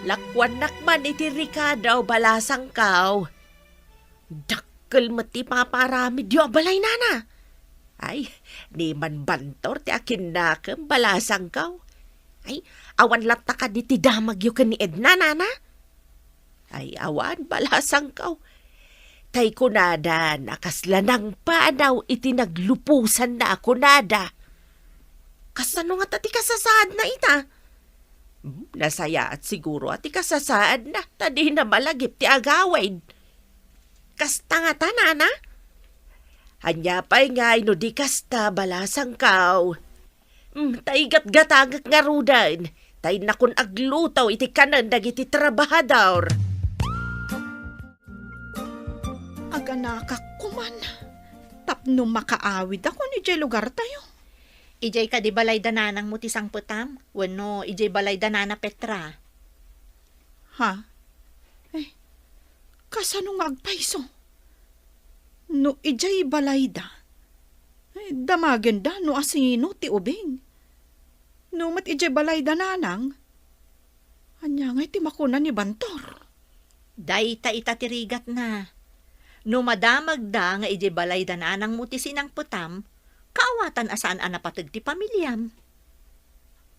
Lakuannak man iti rekado, balasangkaw. Dakkel met ti ipapaaramidyo a balay, nana. Ay, ni Manbantor ti akinnakem, balasangkaw. Ay, awan latta kadi ti damagyo ken ni Edna, nana? Ay, awan, balasangkaw. Tay kunada, nakasla nangpanaw iti nagluposanna a kunada. Kasano ngata ti kasasaadna ita? Hmm, nasayaat siguro a ti kasasaadna, ta dina malagip ti agawid. Kasta ngata, nana? Ania pay ngay no di kasta, balasangkaw? Hmm, ta igatgatangek ngaruden, ta innakon agluto iti kanen dagiti trabahador. Aganakak koman, tapno makaawidakon idiay lugartayo. Idiay kadi balay da nanangmo ti sangpetam, wenno idiay balay da nana Petra? Ha? Eh, kasano nga agpayso? No idiay balayda, eh, damagenda no asino ti ubing. No met idiay balayda nanang, ania ngay ti makuna ni Bantor? Dayta ita ti rigatna. No madamagda nga idiay balayda nanangmo ti sinangpetam, kaawatan a saan a napateg ti pamiliam.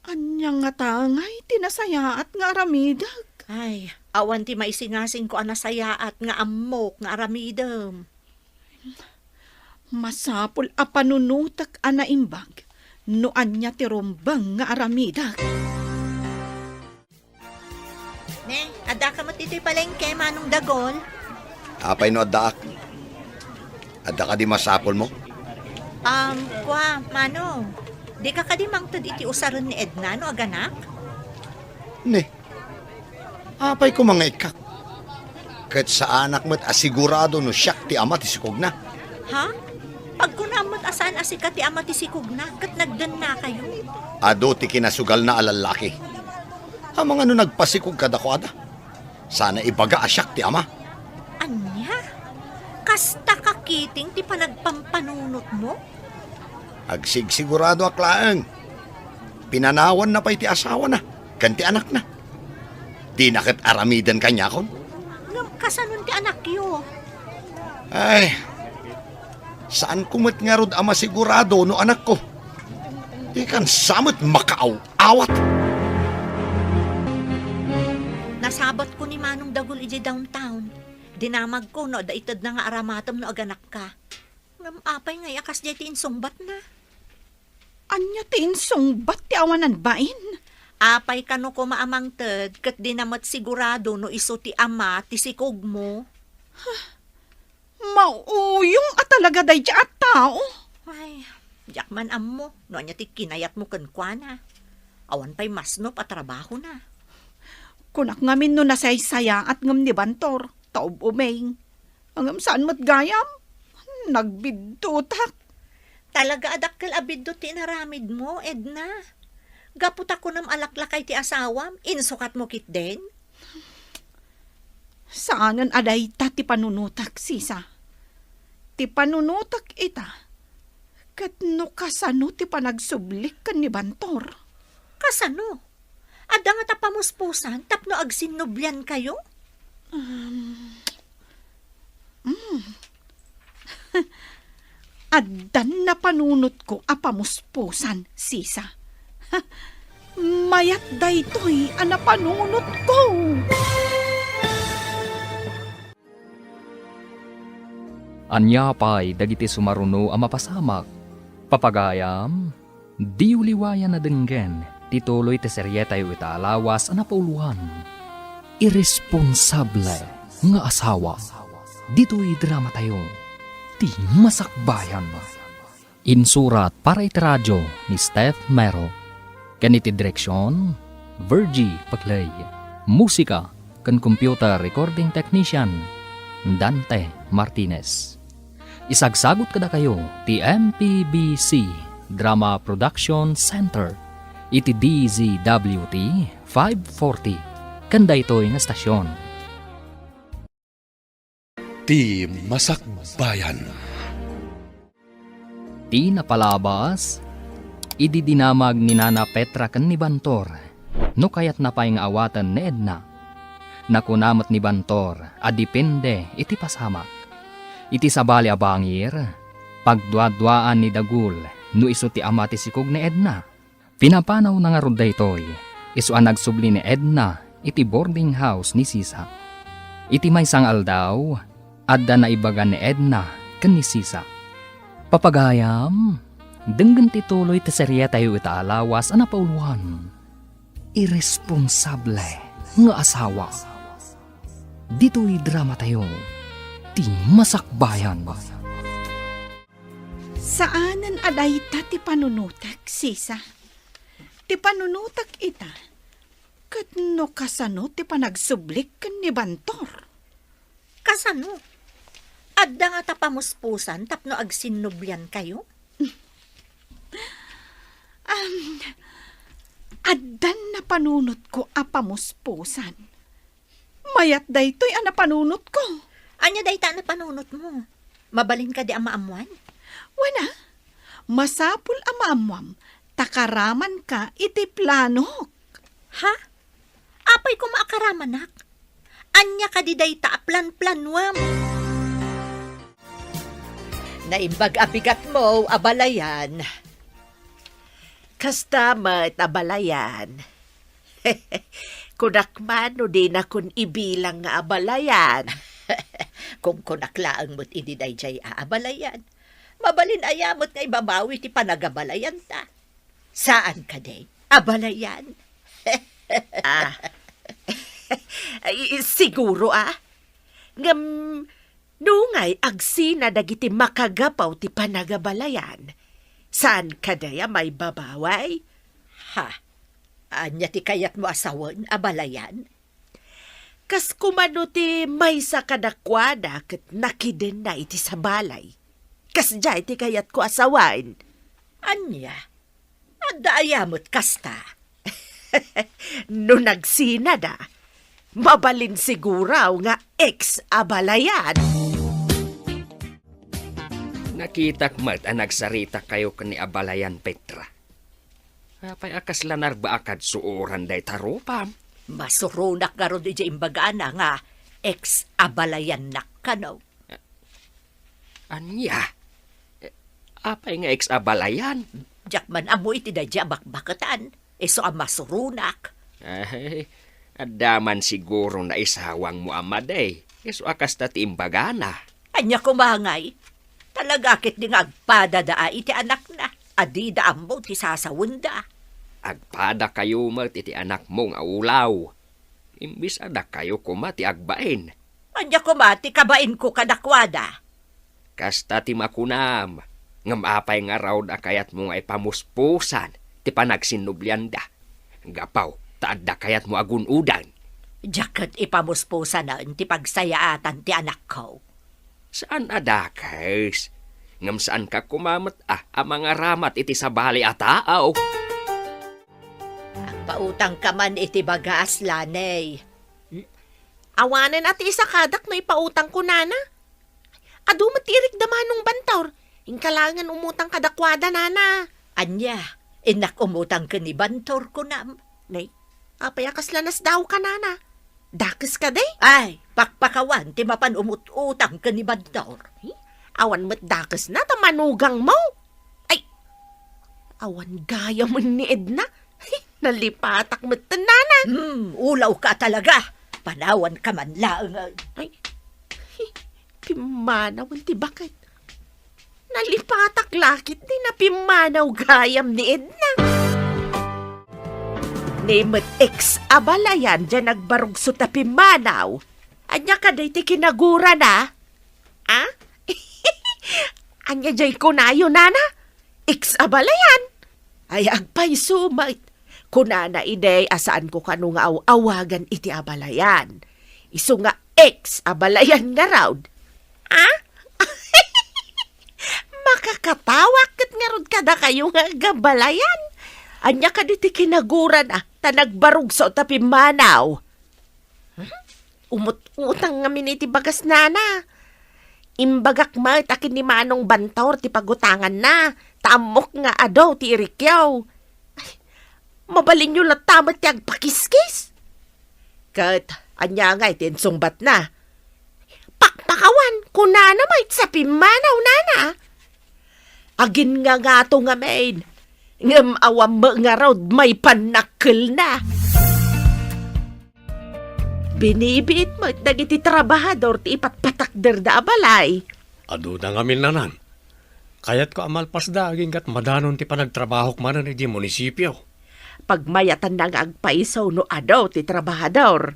Ania ngata ngay ti nasayaat nga aramidek? Ay, awan ti maisingasingko a nasayaat nga ammok nga aramidem. Masapul a panunotek a naimbag no ania ti rumbeng nga aramidek. Ne, addaka met itoy palengke, Manong Dagol? Apay no addaak? Adda kadi masapulmo? Um, kua, Manong, dika kadi mangted iti usaren ni Edna no aganak? Ne, apay koma nga ikkak? Ket saanak met a sigurado no siak ti ama ti sikogna. Ha? Pagkunam met a saan a sika ti ama ti sikogna ket nagdennakayo? Adu ti kinasugalna a lallaki. Amangan no nagpasikog kadakuada. Sana ibaga a siak ti ama. Ania? Kasta kakiting ti panagpampanunotmo? Agsigsiguradoak laeng. Pinanawanna pay ti asawana ken ti anakna. Dina ket aramiden kaniakon. Ngem kasanon ti anakyo? Ay, saanko met ngarud a masigurado no anakko. Dikan sa met makaaw-awat. Nasabatko ni Manong Dagul idiay downtown. Dinamagko no adda itedna nga aramatem no aganakka. Ngem apay ngay a kasdiay ti insungbatna? Ania ti insungbat ti awanan bain? Apay kano koma a mangted ket dina met sigurado no isu ti ama ti sikogmo? Mauyong a talaga daydiay a tao. Ay, diak man ammo no ania ti kinayatmo kenkuana. Awan pay masnop a trabahona. Kunak ngamin no nasaysayaat ngem ni Bantor, ta ub-umeng. Ngem saan met gayam? Nagbiddutak. Talaga a dakkel a biddut ti inaramidmo, Edna. Gapu ta kunam a laklakay ti asawam, insukatmo ketdin? Saanen a dayta ti panunotak, sisa. Ti panunotak ita, ket no kasano ti panagsublik ken ni Bantor. Kasano? Adda ngata pamuspusan tapno agsinnubliankayo? Um, mm. Addan napanunotko a pamuspusan, sisa. Mayat daytoy a napanunotko. Ania pay dagiti sumaruno a mapasamak? Papagayam, diyo liwayan a denggen ti tuloy ti serietayo ita a lawas a napauluan, Iresponsable nga Asawa. Ditoy dramatayo, Ti Masakbayan. Insurat para iti radio ni Steph Mero. Ken iti direksion, Virgie Pagley. Musika, ken computer recording technician, Dante Martinez. Isagsagut kadakayo ti M P B C Drama Production Center iti D Z W T five forty, ken daytoy nga stasyon. Ti Masakbayan. Ti napalabas, idi dinamag ni Nana Petra ken ni Bantor, no kayatna pay nga awaten ni Edna. Nakuna met ni Bantor a depende iti pasamak. Iti sabali a bangir, pagduaduaan ni Dagul no isu ti ama ti sikog ni Edna. Pinapanawna ngarud daytoy, isu a nagsubli ni Edna iti boarding house ni Sisa. Iti maysa nga aldaw, adda naibaga ni Edna ken ni Sisa. Papagayam, denggen ti tuloy ti serietayo ita a lawas a napauloan. Irresponsable nga asawa. Ditoy dramatayo, ti Masakbayan. Saanen a dayta ti panunotek, Sisa. Ti panunotek ita, ket no kasano ti panagsublik ken ni Bantor? Kasano? Adda ngata pamuspusan tapno agsinnubliankayo? Am, addan napanunotko a pamuspusan. Mayat daytoy a napanunotko. Ania dayta a napanunotmo? Mabalin kadi a maammuan? Wen a, masapul a maammuam, ta karamanka iti planok. Ha? Apay koma a karamanak? Ania kadi dayta a planplanuam? Naimbag a bigatmo, abalayan. Kasta met, abalayan. Kunak man no dinakon ibilang nga abalayan. Kunkunak laeng met idi daydiay a abalayan. Mabalin aya met nga ibabawi ti panagabalayanta? Saan kadi? Abalayan? Ah. Ay, siguro, ah. Ngem, nungay agsina dagiti makagapu ti panagabalayan, saan kadi a maibabaway? Ha? Ania ti kayatmo a sawen, abalayan? Kas kumano ti maysa kadakuada ket nakidenna iti sabalay. Kasdiay ti kayatko a sawen. Ania? Adda aya met kasta? No nagsinada, mabalin siguro nga ex-abalayan. Nakitak met a nagsaritakayo ken ni abalayan, Petra. Apay a kasla narbaakad suoran dayta rupam? Masuronak ngarud idiay imbagana nga ex-abalayannak kano. Ania? Eh, apay nga ex-abalayan? Diak man ammo iti daydiay a bakbaketan. Isu a masuronak. Ay, adda man siguro naisawangmo a madi. Isu a kasta ti imbagana. Ania koma ngay? Talaga ketdi nga agpadada iti anakna a dida ammo ti sasawenda. Agpadakayo met iti anakmo nga ulaw. Imbes a dakayo koma ti agbain. Ania koma ti kabainko kadakuada? Kasta ti makunam, ngem apay ngarud a kayatmo nga ipamuspusan ti panagsinnublianda? Gapu ta adda kayatmo a gun-odan. Diak ket ipamuspusanen ti pagsayaatan ti anakko. Saan a dakes, ngem saanka koma met a, a mangaramat iti sabali a tao. Agpautangka man iti bagas, Laney. Hmm? Awanen a ti isakadak no ipautangko, nana. Adu met ti irikda Manong Bantor. Inka laengen umutang kadakuada, nana. Ania? Innak umutang ken ni Bantor, kunam? Nay, apay a kasla nasdaawka, nana? Dakes kadi? Ay, pakpakawan ti mapan umut-utang ken ni Bantor. Eh, awan met dakesna ta manugangmo. Ay, awan gayamen ni Edna. Nalipatak met, nana. Hmm, ulawka talaga. Panawanka man laeng. Ay, pimmanawen ti baket. Nalipatak la ketdi napimmanaw gayam ni Edna. Ni met ex-abalayan diay nagbarugso ta pimmanaw. Ania kadi ti kinagurana? Ah? Ania diay kunayo, nana? Ex-abalayan? Ay, agpayso met. Kunana idi a saanko kano nga aw-awagan iti abalayan. Isu nga ex a balayan ngarud. Ah? Makakatawak ket ngarud kadakayo nga agbalayan. Ania kadi ti kinaguran, ah, ta nagbarugso ta pimmanaw? Hmm? Umut-utang ngamin iti bagas, nana. Imbagak met a ken ni Manong Bantor ti pagutanganna, ta ammok nga adu ti irikyo. Ay, mabalinyo latta met ti agpakiskis. Ket ania ngay ti insungbatna? Pakpakawan, kunana met sa pimmanaw, nana. Aginngangato ngamin, ngem awan met ngarud maipanakkelna. Binibiit met dagiti trabahador ti ipatpatakderda a balay. Aduna ngamin, nanang. Kayatko a malpasda agingga't madanon ti panagtrabahok manen idi munisipio. Pagmayatanna nga agpaiso no adu ti trabahador.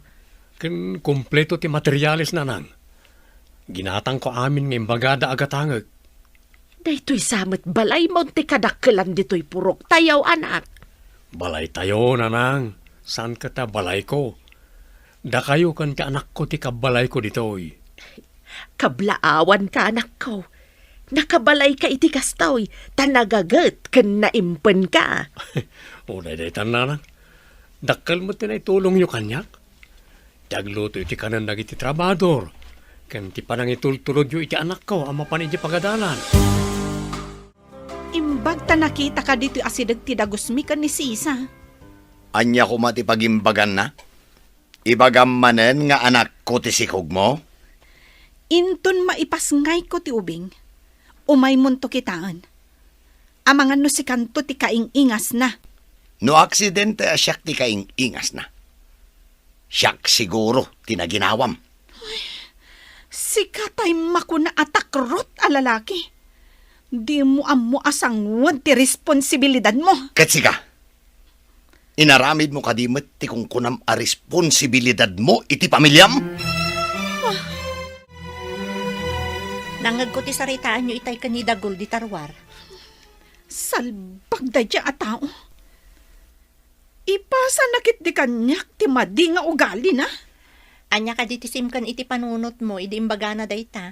Ken kompleto ti materiales, nanang. Ginatangko amin nga imbagada a gatangek. Daytoy sa met balaymo ti kadakkelan ditoy puroktayo, anak. Balaytayo, nanang. Saan ket a balayko. Dakayo ken ti anakko ti kabbalayko ditoy. Kablaawanka, anakko. Nakabalayka iti kastoy, ta nagaget ken naimpenka. O, dayditan, nanang. Dakkel met ti naitulongyo kaniak. Ti agluto iti kanen dagiti trabahador, ken ti panangitultulodyo iti anakko a mapan iti pagadalan. Imbag ta nakitaka ditoy asideg ti dagusmi ken ni Sisa. Ania koma ti pagimbaganna? Ibagam manen nga anakko ti sikogmo? Inton maipasngayko ti ubing, umaymonto kitaen. Amangan no sikanto ti kaing-ingasna. No aksidente a siak ti kaing-ingasna, siak siguro ti naginawam. Sika tay makuna a takrot a lalaki. Dimo ammo a sanguan ti responsibilidadmo. Ket sika, inaramidmo kadi met ti kunkunam a responsibilidadmo iti pamiliam? Nangngegko ti saritaanyo itay ken ni Dagul dita ruar. Salbag daydiay a tao. Ipasana ketdi kaniak ti madi nga ugalina. Ania kadi ti simken iti panunotmo idi imbagana dayta?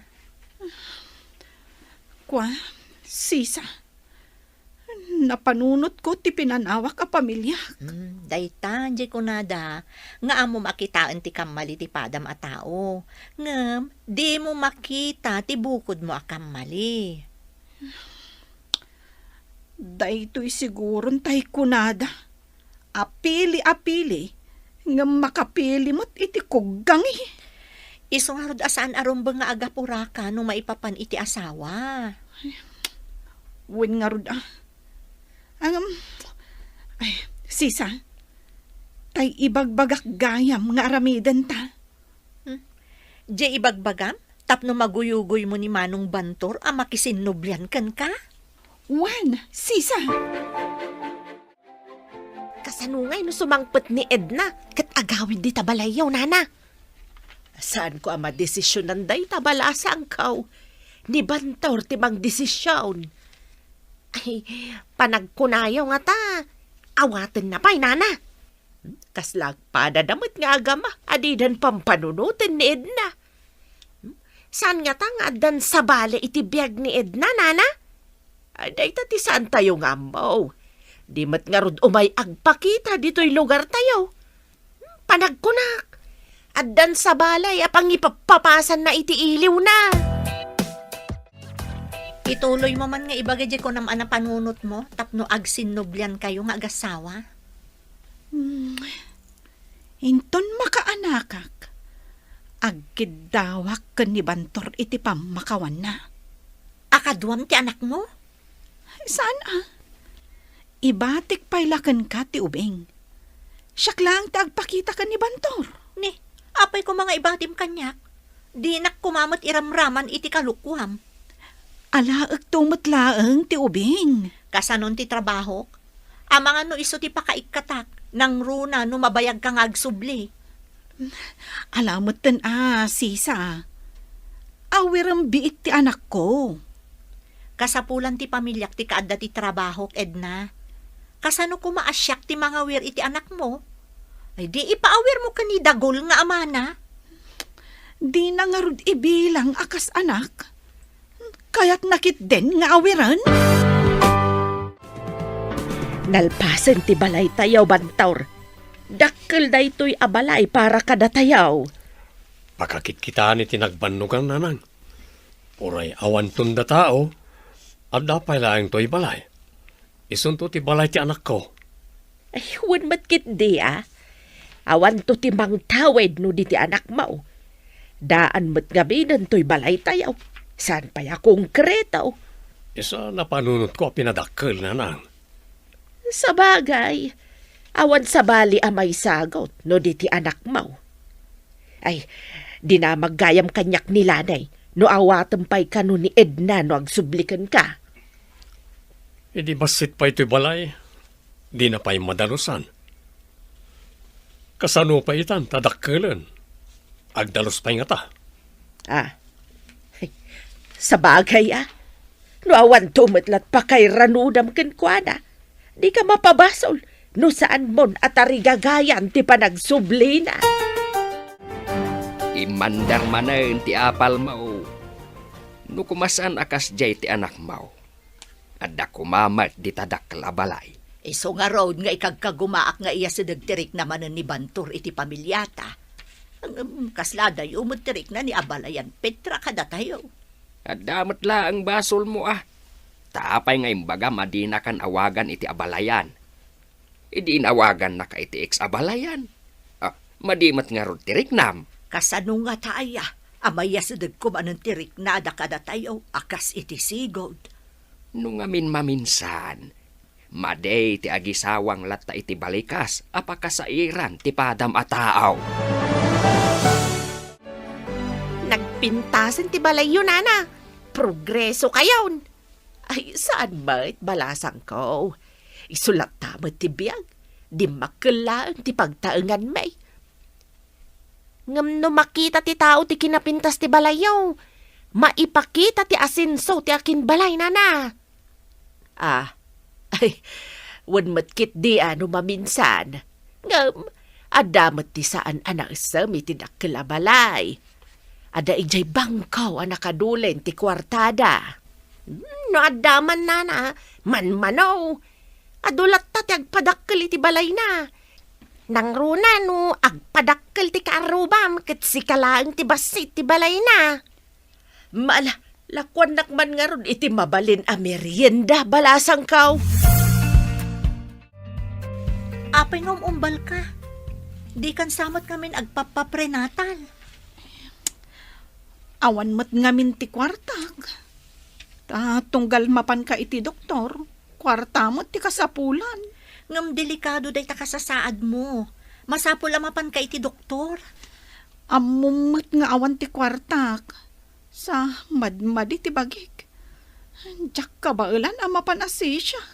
Kua, Sisa, napanunotko ti pinanawak a pamiliak. Hmm, dayta, diay kunada, nga ammom a kitaen ti kammali ti padam a tao. Ngem, dimo makita ti bukodmo a kammali. Daytoy siguron tay kunada, apili-apili, ngem makapili met iti kuggangi. Isu ngarud a saan a rumbeng nga agapuraka no maipapan iti asawa. Wen ngarud a. Ngem, ay, Sisa, tay ibagbagak gayam nga aramidenta. Hmm? Diay ibagbagam tapno maguyugoymo ni Manong Bantor a makisinnublian kenka? Wen, Sisa! Kasano ngay no sumangpet ni Edna ket agawid dita balayyo, nana? Saanko a madesisionan dayta, balasangko. Ni Bantor ti mangdesisyon. Ay, panagkunayo ngata, awatenna pay, nana. Kasla agpadada met nga agama a didan pampanunoten ni Edna. Saan ngata nga addan sabali iti biag ni Edna, nana? Ay, dayta ti saantayo nga ammo. Di met ngarud umay agpakita ditoy lugartayo. Panagkunak, addan sabali a pangipappapasanna iti iliwna. Ituloymo man nga ibaga diay kunam a napanunotmo tapno agsinnubliankayo nga agassawa. Hmm. Inton makaanakak, agkiddawak ken ni Bantor iti pammakawanna. A kaduam ti anakmo? Saan a. Ibatik pay la kenka ti ubing. Siak laeng ti agpakita ken ni Bantor. Ni, apay koma nga ibatim kaniak? Dinak koma met iramraman iti kalokuam. Alaekto met laeng ti ubing. Kasanon ti trabahok? Amangan no isu ti pakaikkatak, nangruna no mabayagka nga agsubli. Ala metten a, Sisa. Awirem biit ti anakko. Kasapulan ti pamiliak ti kaadda ti trabahok, Edna. Kasano koma a siak ti mangawir iti anakmo? Ay, di ipaawirmo ken ni Dagul nga amana. Dina ngarud ibilang a kas anak. Kayatna ketdin nga awiren? Nalpasen ti balaytayo, Bantor. Dakkel daytoy a balay para kadatayo. Pakakitkitaan iti nagbannogan, nanang. Uray awanton datao, adda pay laeng toy balay. Isunto ti balay ti anakko. Ay, wen met ketdi, a. Awanto ti mangtawid no di ti anakmo. Daan met ngaminen toy balaytayo. Saan pay a konkreto. Isu a napanunotko a pinadakkel, nanang. Sabagay, awan sabali a maisagut no di ti anakmo. Ay, dinamag gayam kaniak ni Lani, no awatem pay kano ni Edna no agsubli kenka. Idi bassit pay toy balay, dina pay madalusan. Kasano pay itan ta dakkelen? Agdalus pay ngata. Ah. Sabagay, a. No awanto met lat pakairanudam kenkuana, dika mapabasol no saanmon a tarigagayan ti panagsublina. Immandar manen ti apalmo. No koma saan a kasdiay ti anakmo, adda koma met dita dakkel a balay. Isu ngarud nga ikagkagumaak nga iyasideg ti rikna manen ni Bantor iti pamiliata. Ngem kasla adayo met ti rikna ni abalayan Petra kadatayo. Adda met laeng basolmo, a. Ta apay nga imbagam a dinakan awagan iti abalayan? Idi inawagannaka iti ex abalayan, a, madi met ngarud ti riknam. Kasano ngata aya a maiyasidegko manen ti riknada kadatayo a kas iti sigud? No ngamin maminsan, madi ti agisawang latta iti balikas a pakasairan ti padam a tao. Nagpintasen ti balayyo, nana. Progreso kayon. Ay, saan met, balasangko. Isu latta met ti biag. Dimmakkel laeng ti pagtaenganmi. Ngem no makita ti tao ti kinapintas ti balayyo, maipakita ti asenso ti akinbalay, nana. Ah, ay, wen met ketdi a no maminsan. Ngem, adda met ti saan a naisem iti dakkel a balay. Adda idiay bangko a nakadulen ti kuartada. Hmm, no adda man, nana, manmano. Adu latta ti agpadakkel iti balayna. Nangruna no agpadakkel ti kaarrubam ket sika laeng ti bassit ti balayna. Mala, lakuannak man ngarud iti mabalin a merienda, balasangko. Apay nga um-umbalka? Dikan sa met ngamin agpappaprenatal. Awan met ngamin ti kuartak. Ta tunggal mapanka iti doktor, kuarta met ti kasapulan. Ngem delikado dayta kasasaadmo. Masapul a mapanka iti doktor. Ammom met nga awan ti kuartak. Sa madmadi ti bagik. Diak kabaelan a mapan a sisiak.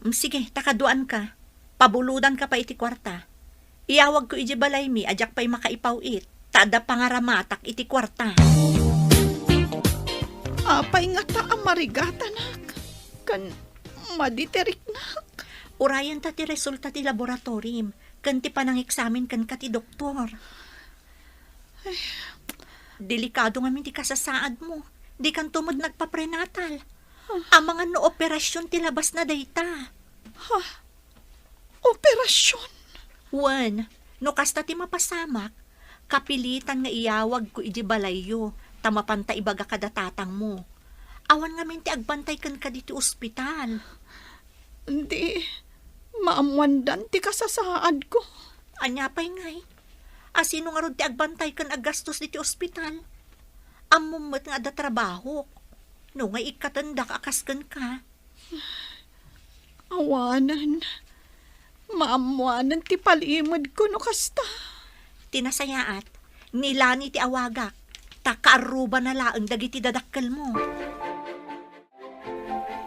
Mm, sige, ta kaduaanka. Pabulodanka pay iti kuarta. Iyawagko idiay balaymi a diak pay makaipaw-it, ta adda pangaramatak iti kuarta. Apay ngata a marigatanak ken madi ti riknak? Urayenta ti resulta ti laboratorim ken ti panangeksamin kenka ti doktor. Ay. Delikado ngamin ti kasasaadmo. Dikanto met nagpaprenatal. Amangan no operasion ti labasna dayta. Ha? Operasion? Wen, no kasta ti mapasamak, kapilitan nga iyawagko idiay balayyo, ta mapanta ibaga kada tatangmo. Awan ngamin ti agbantay kenka ditoy ospital. Di, maammoandan ti kasasaadko. Ania pay ngay? A sino ngarud ti agbantay ken aggastos ditoy ospital? Ammom met nga adda trabahok. No ngay ikkatendak a kas kenka. Awanen. Maammoanen ti palimedko no kasta. Ti nasayaat, ni Lani ti awagak, ta kaarrubana laeng dagiti dadakkelmo.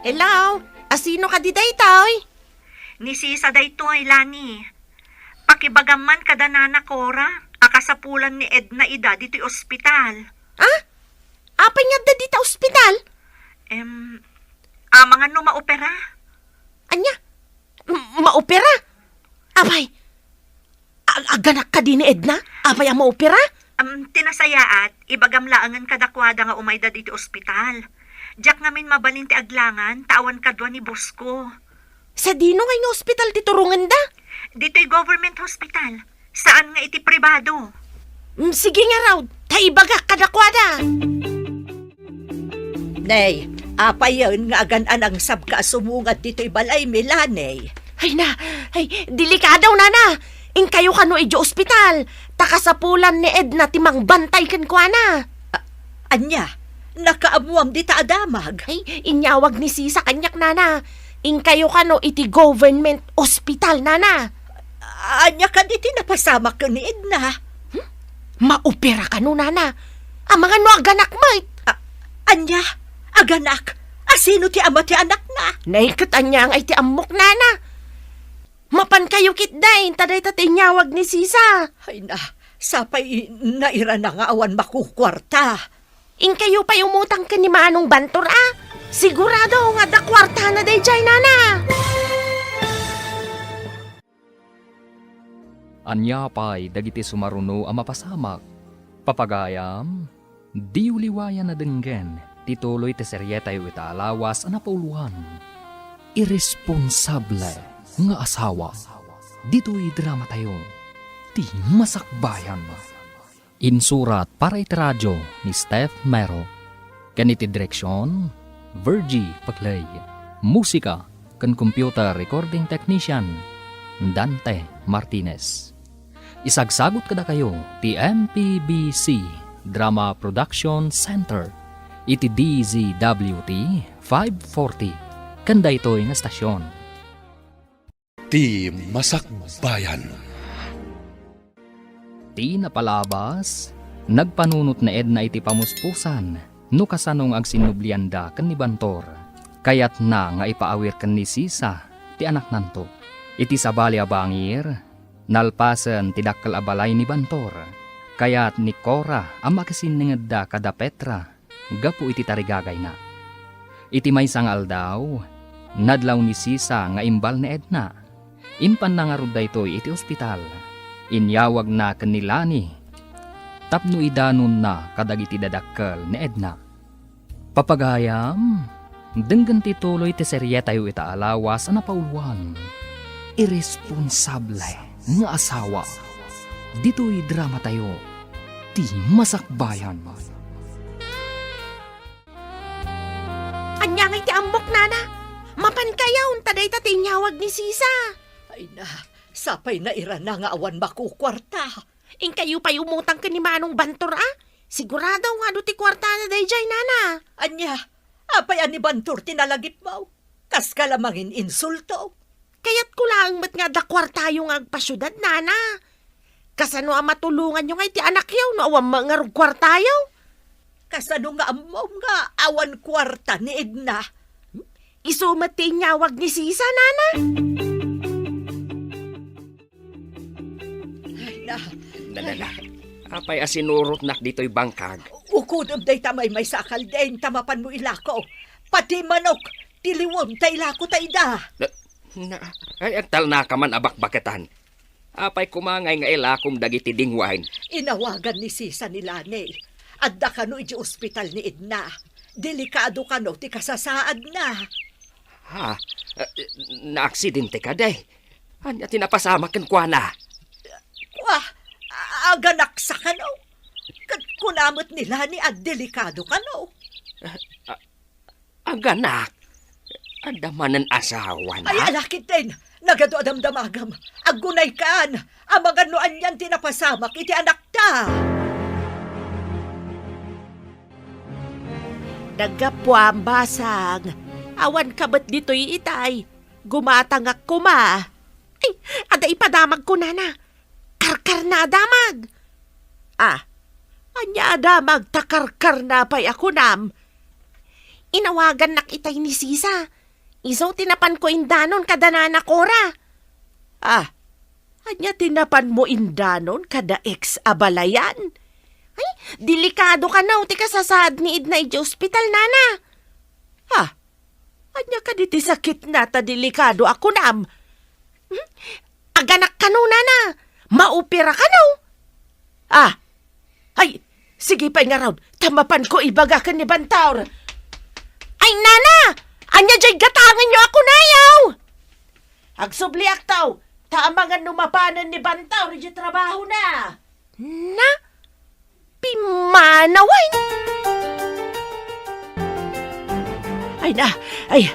Hello? Asino kadi daytoy? Ni Sisa daytoy, Lani. Pakibagam man kada Nana Cora a kasapulan ni Edna ida ditoy ospital. Ah? Apay nga adda dita ospital? Em, amangan no maopera? Ania? M-, maopera? Apay, ag-, aganak kadi ni Edna? Apay a maopera? Am, ti nasayaat, ibagam laengen kadakuada nga umayda iti ospital. Diak ngamin mabalin ti aglangan, ta awan kadua ni boss ko. Sadino ngay nga ospital ti turongenda? Ditoy government hospital. Saan nga iti pribado. Mm, sige ngarud, ta ibagak kadakuada. Nay, apayen nga agan-anangsabka a sumungad ditoy balaymi, Lani? Ay na, ay, delikado, nana. Inkayo kano idiay ospital, ta kasapulan ni Edna ti mangbantay kenkuana. A-, ania? Nakaammuam dita a damag? Ay, inyawag ni Sisa kaniak, nana. Inkayo kano iti government hospital, nana. Ania kadi ti napasamak ken ni Edna? Hmm? Maopera kano, nana. Amangan no aganak met. A-, ania? Aganak? A sino ti ama ti anakna? Nay, ket ania ngay ti ammok, nana? Mapankayo ketdin, ta dayta ti inyawag ni Sisa. Ay na, sapay nairana nga awan makukuarta. Inkayo pay umutang ken ni Manong Bantor, a? Sigurado nga adda kuartana daydiay, nana. Ania pay dagiti sumaruno a mapasamak? Papagayam, diyo liwayan a denggen ti tuloy ti serietayo ita a lawas a napauluan, Irresponsable nga Asawa. Ditoy dramatayo, Ti Masakbayan. Insurat para iti radio ni Steph Mero, ken iti direksion, Virgie Paclay. Musika ken computer recording technician, Dante Martinez. Isagsagut kadakayo ti M P B C Drama Production Center iti D Z W T five forty ken daytoy nga estasion. Ti Masakbayan. Ti napalabas, nagpanunot ni Edna iti pamuspusan no kasano nga agsinnublianda ken ni Bantor. Kayatna nga ipaawir ken ni Sisa ti anaknanto. Iti sabali a bangir, nalpasen ti dakkel a balay ni Bantor. Kayat ni Cora a makisinningedda kada Petra gapu iti tarigagayna. Iti maysa nga aldaw, nadlaw ni Sisa nga imbal ni Edna. Impanna ngarud daytoy iti ospital. Inyawagna ken ni Lani tapno idanonna kadagiti dadakkel ni Edna. Papagayam, denggen ti tuloy ti serietayo ita a lawas a napauluan, Irresponsable nga Asawa. Ditoy dramatayo, Ti Masakbayan. Ania ngay ti ammok, nana? Mapankayo, ta dayta ti inyawag ni Sisa. Ay na, sapay nairana nga awan makukuarta. Inkayo pay umutang ken ni Manong Bantor, a? Sigurado nga adu ti kuartana daydiay, nana. Ania? Apay a ni Bantor ti nalagipmo? Kaska la mangin-insulto. Kayatko laeng met nga adda kuartayo nga agpasiudad, nana. Kasano a matulonganyo ngay ti anakyo no awan met ngarud kuartayo? Kasano nga ammom nga awan kuarta ni Edna? Isu met ti inyawag ni Sisa, nana. Ay, na. Na, na, na. Apay a sinurotnak ditoy bangkag? Ukodem dayta maymaysa a kalding ta mapanmo ilako. Pati manok, tiliwem ta ilako ta ida. Na, na, ay, agtalnaka man a bakbaketan. Apay koma ngay nga ilakom dagiti dingwain? Inawagan ni Sisa ni Lani. Adda kano iti ospital ni Edna. Delikado kano ti kasasaadna. Ha? Eh, naaksidente kadi? Ania ti napasamak kenkuana? Kua, a-, aganaksa kano. Ket kuna met ni Lani a delikado kano. Ah, ah, aganak? Adda manen asawana? Ay, alakid din. Nagadu a damdamagam. Aggunaykan. Amangan no anian ti napasamak iti anakta. Naggapuam, basang. Awan ka met ditoy itay. Gumatangak koma. Ay, adda ipadamagko, nana. Karkarna a damag. Ah, ania a damag ta karkarna pay a kunam? Inawagannak itay ni Sisa. Isu ti napanko indanon kada nana Cora. Ah, ania ti napanmo indanon kada ex a balayan? Ay, delikado kano ti kasasaad ni Edna idiay ospital, nana. Ah, ania kadi ti sakitna ta delikado a kunam? Hmm? Aganak kano, nana? Maopera kano? Ah, Ay, sige pay ngarud, ta mapanko ibaga ken ni Bantor. Ay, nana! Ania jay gatangenyo a kunayo? Agsubliakto, ta amangan no mapanen ni Bantor iti trabahona. Na? Pimmanawen? Ay na, ay,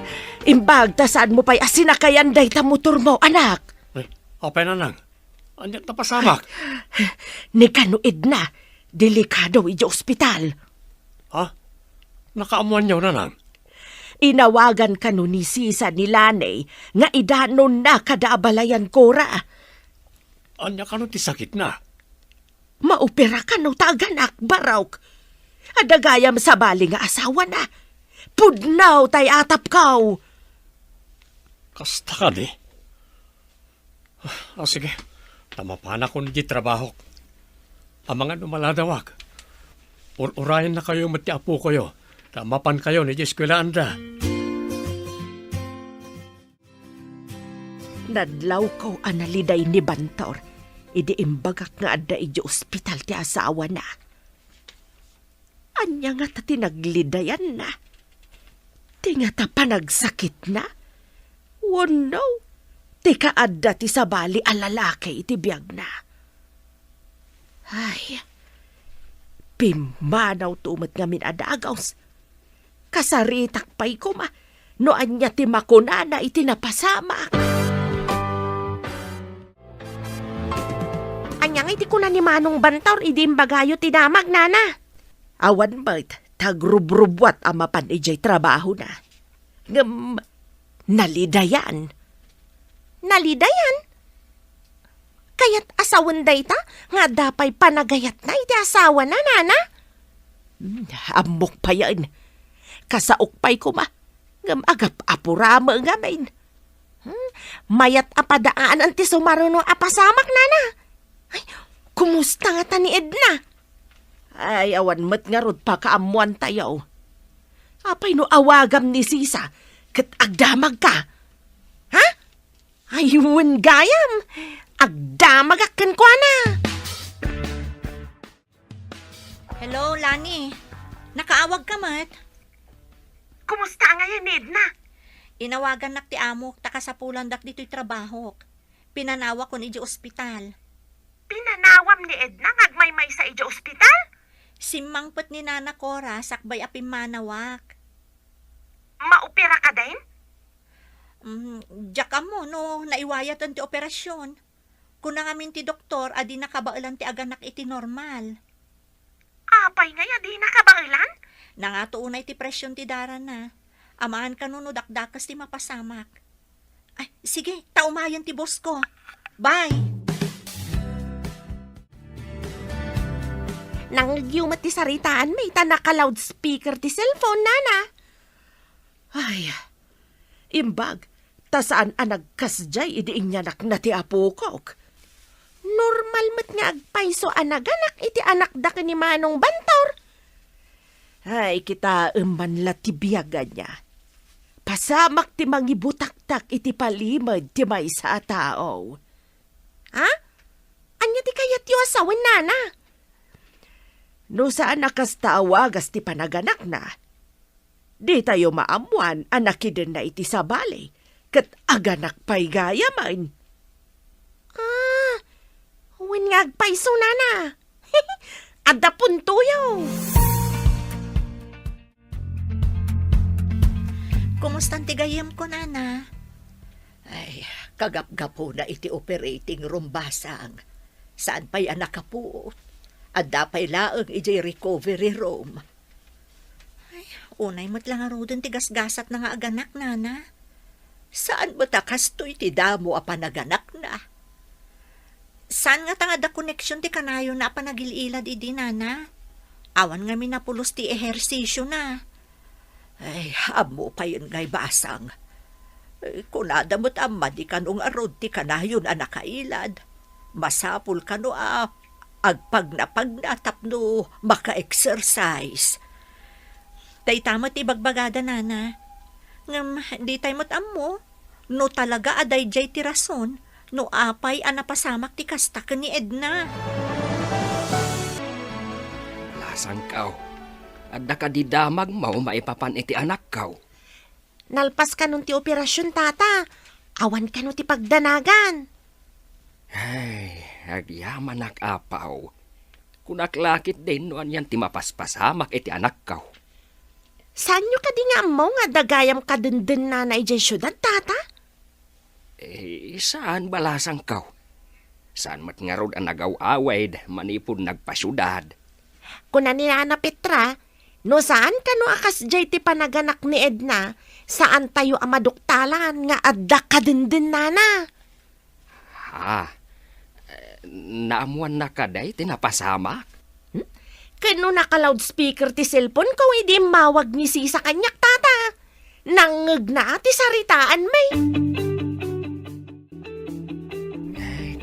imbag ta saanmo pay a sinakayan dayta motormo, anak. Ay, apay, nanang? Ania ti napasamak? Ni kano, Edna, delikado iti ospital. Ha? Nakaammoanyo, nanang? Inawagan kano ni Sisa ni Lani nga idanonna kada abalayan, Cora. Ania kano ti sakitna? Maopera kano ta aganak, barok. Adda gayam sabali nga asawana. Pudno tay atapko. Kasta kadi? Ah, sige. Ta mapanakon iti trabahok. Amangan no maladawak. Ur-urayennakayo met ti apokoyo, ta mapankayon iti eskuelaanda. Nadlawko a naliday ni Bantor idi imbagak nga adda idiay ospital ti asawana. Ania ngata ti naglidayanna? Ti ngata panagsakitna? Wenno ti kaadda ti sabali a lalaki iti biagna? Ay, pimmanawto met ngamin a dagus. Kasaritak pay koma no ania ti makunana iti napasamak. Ania ngay ti kuna ni Manong Bantor idi imbagayo ti damag, nana? Awan met, ta agrubrubbuat a mapan idiay trabahona. Ngem, nalidayan. Nalidayan? Kayat a sawen dayta nga adda pay panagayatna iti asawana, nana? Hmm, ammok payen. Kasaok pay koma, ngem agap-apurami ngamin. Hmm, mayat a padaanan ti sumaruno a pasamak, nana. Ay, kumusta ngata ni Edna? Ay, awan met ngarud pakaammoantayo. Apay no awagam ni Sisa ket agdamagka? Ha? Ay, wen gayam, agdamagak kenkuana. Hello, Lani. Nakaawag ka met? Kumusta ngayen ni Edna? Inawagannak ti amok ta kasapulandak ditoy trabahok. Pinanawakon idiay ospital. Pinanawam ni Edna nga agmaymaysa idiay ospital? Simmangpet ni Nana Cora sakbay a pimmanawak. Maopera kadin? Mm, diak ammo no naiwayaten ti operasyon. Kuna ngamin ti doktor a dina kabaelan ti aganak iti normal. Apay ngay a dina kabaelan? Nangato unay ti presyon ti darana. Amangan kano no dakdakes ti mapasamak. Ay, sige, ta umayen ti boss ko. Bye! Nangngegyo met ti saritaanmi ta naka-loudspeaker ti cellphone, nana. Ay, imbag, ta saan a nagkasdiay idi inyanakna ti apokok. Normal met nga agpayso a naganak iti anakda ken ni Manong Bantor. Ay, kitaem man la ti biag ania. Pasamak ti mangibutaktak iti palimed ti maysa a tao. Ha? Ania ti kayatyo a sawen, nana? No saan a kasta a wagas ti panaganakna, ditayo maammoan a nakidenna iti sabali ket aganak pay gayamen. Ah, wen nga agpayso, nana. Adda puntoyo. Kumustan ti gayyemko, nana? Ay, kagapgapuna iti operating room, basang. Saan pay a nakapuot. Adda pay laeng idiay recovery room. Ay, unay met la ngaruden ti gasgasatna nga aganak, nana. Saan met a kastoy ti damo a panaganakna. Saan ngata nga adda koneksion ti kanayonna a panagil-ilad idi, nana? Awan ngamin a pulos ti ehersisiona. Ay, ammo payen ngay, basang. Eh, kunada met a madi kano ngarud ti kanayon a nakailad. Masapul kano a agpagnapagna tapno maka-exercise. Dayta met ti ibagbagada, nana. Ngem, ditay met ammo no talaga a daydiay ti rason no apay a napasamak ti kasta ken ni Edna. Sangkaw, adda kadi damagmo maipapan iti anakkaw? Nalpas kanon ti operasion, Tata. Awan kano ti pagdanagan. Ay, agyamanak, Apaw. Kunak la ketdin no anian ti mapaspasamak iti anakkaw. Saanyo kadi nga ammo nga adda gayam kadendennana idiay siudad, Tata? Eh, saan balasangkaw? Saan met ngarud a nagaw-awid manipud nagpasiudad? Kuna ni Nana Petra, no saan kano a kasdiay ti panaganak ni Edna, saantayo a maduktalan nga adda kadendennana. Ha? Eh, naammoanna kadi ti napasamak? Hmm? Ken no naka-loudspeaker ti cellphone ko idi immawag ni Sisa kaniak, Tata. Nangngegna ti saritaanmi.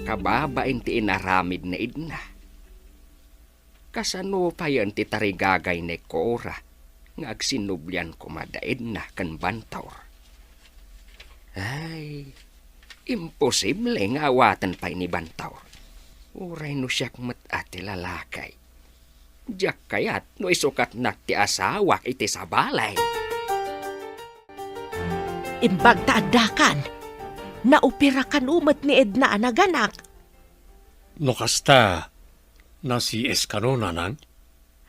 Kababain ti inaramid ni Edna. Kasano payen ti tarigagay ni Cora nga agsinublian koma da Edna ken Bantor? Ay, imposible nga awaten pay ni Bantor. Uray no siak met a ti lalaki. Diak kayat no isukatnak ti asawak iti sabali. Imbag ta addakan, naopera kano met ni Edna a naganak. No kasta, na-C S kano, nanang?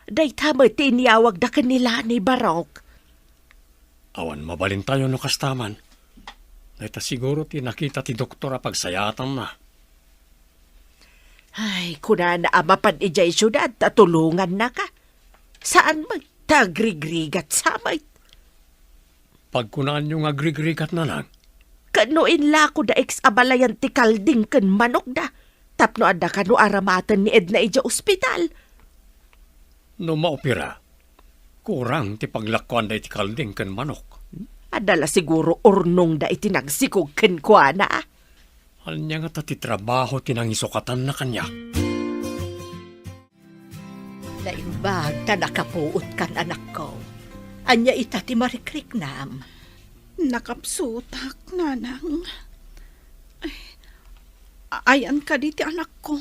Dayta met ti inyawagda ken ni Lani, Barok. Awan mabalintayo no kasta man. Dayta siguro ti nakita ti doktor a pagsayaatanna. Ay, kunana a mapan idiay siudad ta tulongannaka. Saan met ta agrigrigat sa met. Pagkunaanyo nga agrigrigat, nanang? Ken no inlako da X abalayan ti kalding ken manokda, tapno adda kano aramaten ni Edna idiay ospital. No maopera, kurang ti paglakkuanda iti kalding ken manok. Adda la siguro urnongda iti nagsikog kenkuana. Ania ngata ti trabaho ti nangisukatanna kaniak? Naimbag ta nakapuotkan, anakko. Ania ita ti marikriknam? Nakapsutak, nanang. Ay, ayan kadi ti anakko?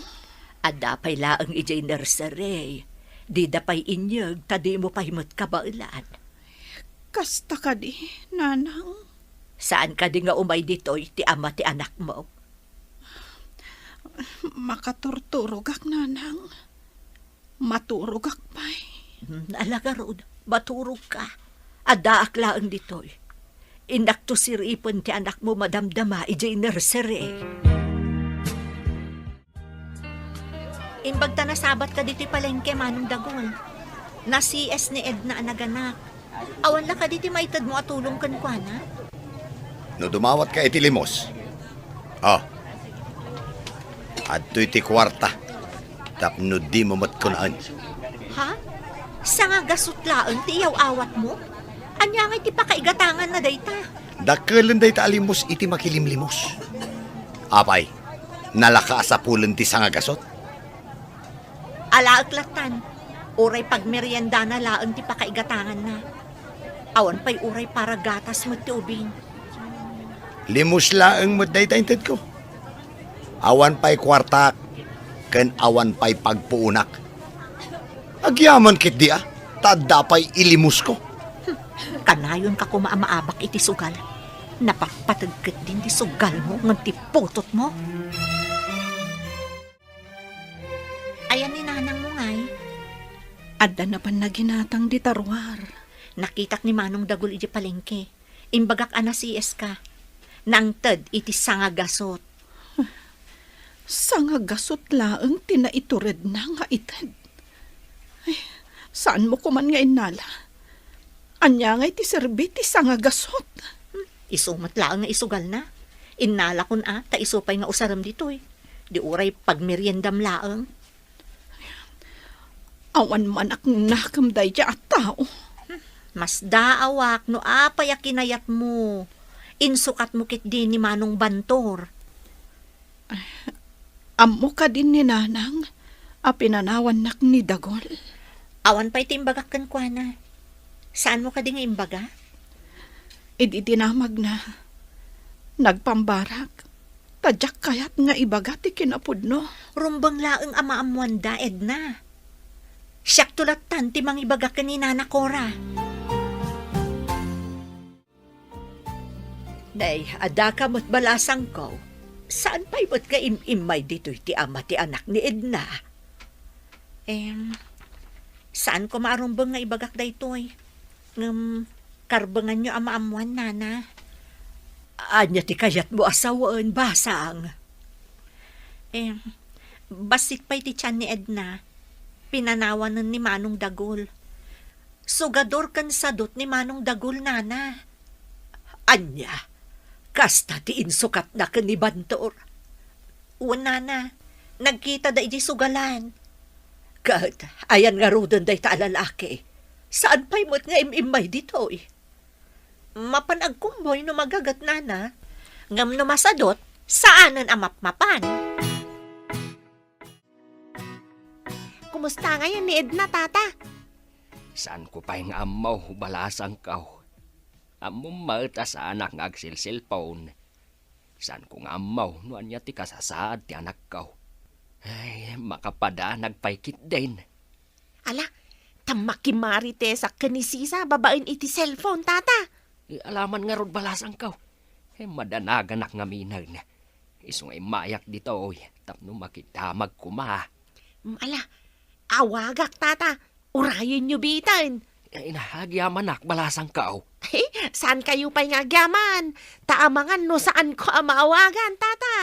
Adda pay laeng idiay nursery. Dida pay inyeg ta dimo pay met kabaelan. Kasta kadi, nanang? Saan kadi nga umay ditoy ti ama ti anakmo? Makaturturogak, nanang. Maturogak pay. Hmm, ala ngarud, maturogka. Addaak laeng ditoy. Innakto siripen ti anakmo madamdama idiay nursery. Imbag ta nasabatka ditoy palengke, Manong Dagul. Na-C S ni Edna a naganak. Awan la kadi ti maitedmo a tulong kenkuana? No dumawatka iti limos, ah, adtoy ti kuarta tapno dimo met kunaen. Ha? Sangagasut laeng ti iyaw-awatmo? Ania ngay ti pakaigatanganna dayta? Dakkelen dayta a limos iti makilimlimos. Apay, nalaka a sapulen ti sangagasut? Alaek lattan, uray pagmeriendana laeng ti pakaigatanganna. Awan pay uray para gatas met ti ubing. Limos laeng met dayta intedko. Awan pay kuartak, ken awan pay pagpuonak. Agyaman ketdi a, ta adda pay ilimosko. Hmm, kanayonka koma a maabak iti sugal. Napapateg ketdin ti sugalmo ngem ti putotmo. Ayan ni nanangmo ngay? Adda napan naginatang dita ruar. Nakitak ni Manong Dagul idiay palengke. Imbagak a na-C S ka. Nangted iti sangagasut. Sangagasut laeng ti naituredna nga ited. Ay, saanmo koman nga innala? Ania ngay ti serbi ti sangagasut? Hmm, isu met laeng nga isugalna. Innalakon a, ta isu pay nga usarem ditoy. Di uray pagmeriendam laeng. Awan man a kunakem daydiay a tao. Hmm, masdaawak no apay a kinayatmo. Insukatmo ketdi ni Manong Bantor. Ammo kadi ni Nanang a pinanawannak ni Dagul? Awan pay ti imbagak kenkuana. Saanmo kadi nga imbaga? Idi dinamagna, nagpambarak, ta diak kayat nga ibaga ti kinapudno. Rumbeng laeng a maammoanda, Edna. Siakto lattan ti mangibaga ken ni Nana Cora. Nay, adda ka met balasangko. Saan pay met nga im-immay ditoy ti ama ti anak ni Edna? Em, saan ko maarumbeng nga ibagak daytoy. Ngem, karbenganyo a maammoan, Nana. Ania ti kayatmo a sawen, basang? Em, bassit pay ti tian ni Edna. Pinanawanen ni Manong Dagul. Sugador ken sadut ni Manong Dagul, Nana. Ania? Kasta ti insukatna ken ni Bantor? Wen, Nana, nagkitada idiay sugalan. Ket ayan ngaruden dayta a lalaki? Saan pay met nga im-immay ditoy? Mapan agkumboy no magaget, Nana. Ngem no masadut, saanen a mapmapan. Kumusta ngayen ni Edna, Tata? Saanko pay nga ammo, balasangko. Ammom met a saanak nga agselselpon. Saanko nga ammo no ania ti kasasaad ti anakko. Ay, makapadanag pay ketdin. Ala, ta makimaritesak ken ni Sisa babaen iti cellphone, Tata. Ay, ala man ngarud, balasangko. Ay, madanaganak ngaminen. Isu nga immayak ditoy tapno makidamag koma. Mm, ala, awagak, Tata. Urayenyo biten. Ay, na, agyamanak, balasangko. Saankayo pay nga agyaman? Ta amangan no saanko a maawagan, Tata.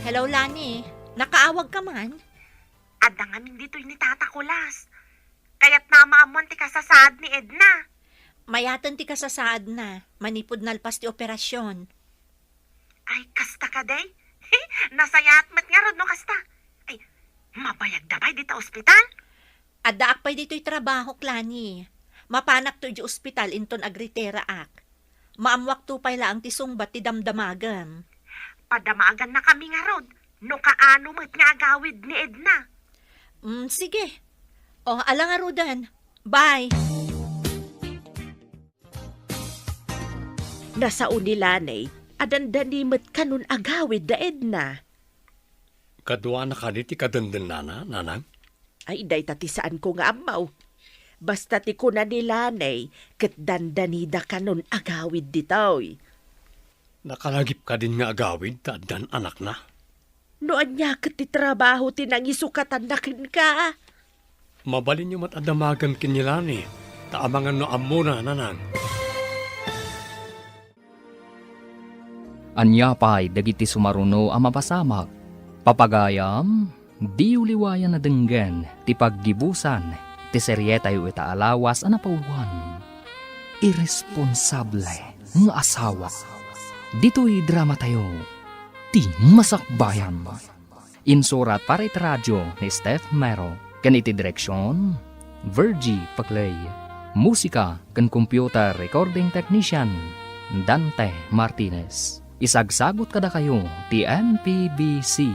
Hello, Lani. Nakaawag ka man? Adda ngamin ditoy ni Tata Kulas. Kayatna a maammoan ti kasasaad ni Edna. Mayaten ti kasasaadna, manipud nalpas ti operasyon. Ay, kasta kadi? Nasayaat met ngarud no kasta. Ay, mabayagda pay dita ospital? Addaak pay ditoy trabahok, Lani. Mapanakto idiay ospital inton agritiraak. Maammoakto pay laeng ti sungbat ti damdamagem. Padamagannakami ngarud no kaano met nga agawid ni Edna. Mm, sige. O, ala ngaruden. Bye. Nasao ni Lani a dandani met kanon agawid da Edna. Kaduana kadi ti kadendennana, Nanang? Ay, dayta ti saanko nga ammo. Basta ti kuna ni Lani, ket dandanida kanon agawid ditoy. Nakalagip kadin nga agawid ta addan anakna? No ania ket ti trabaho ti nangisukatanna kenka? Mabalinyo met a damagen ken ni Lani, ta amangan no ammona, Nanang. Ania pay dagiti sumaruno a mapasamak? Papagayam, diyo liwayan a denggen ti paggibusan ti serietayo ita a lawas a napauluan, Irresponsable nga Asawa. Ditoy dramatayo, Ti Masakbayan. Insurat para iti radio ni Steph Mero, ken iti direksion, Virgie Paclay. Musika ken computer recording technician, Dante Martinez. Isagsagut kadakayo ti M P B C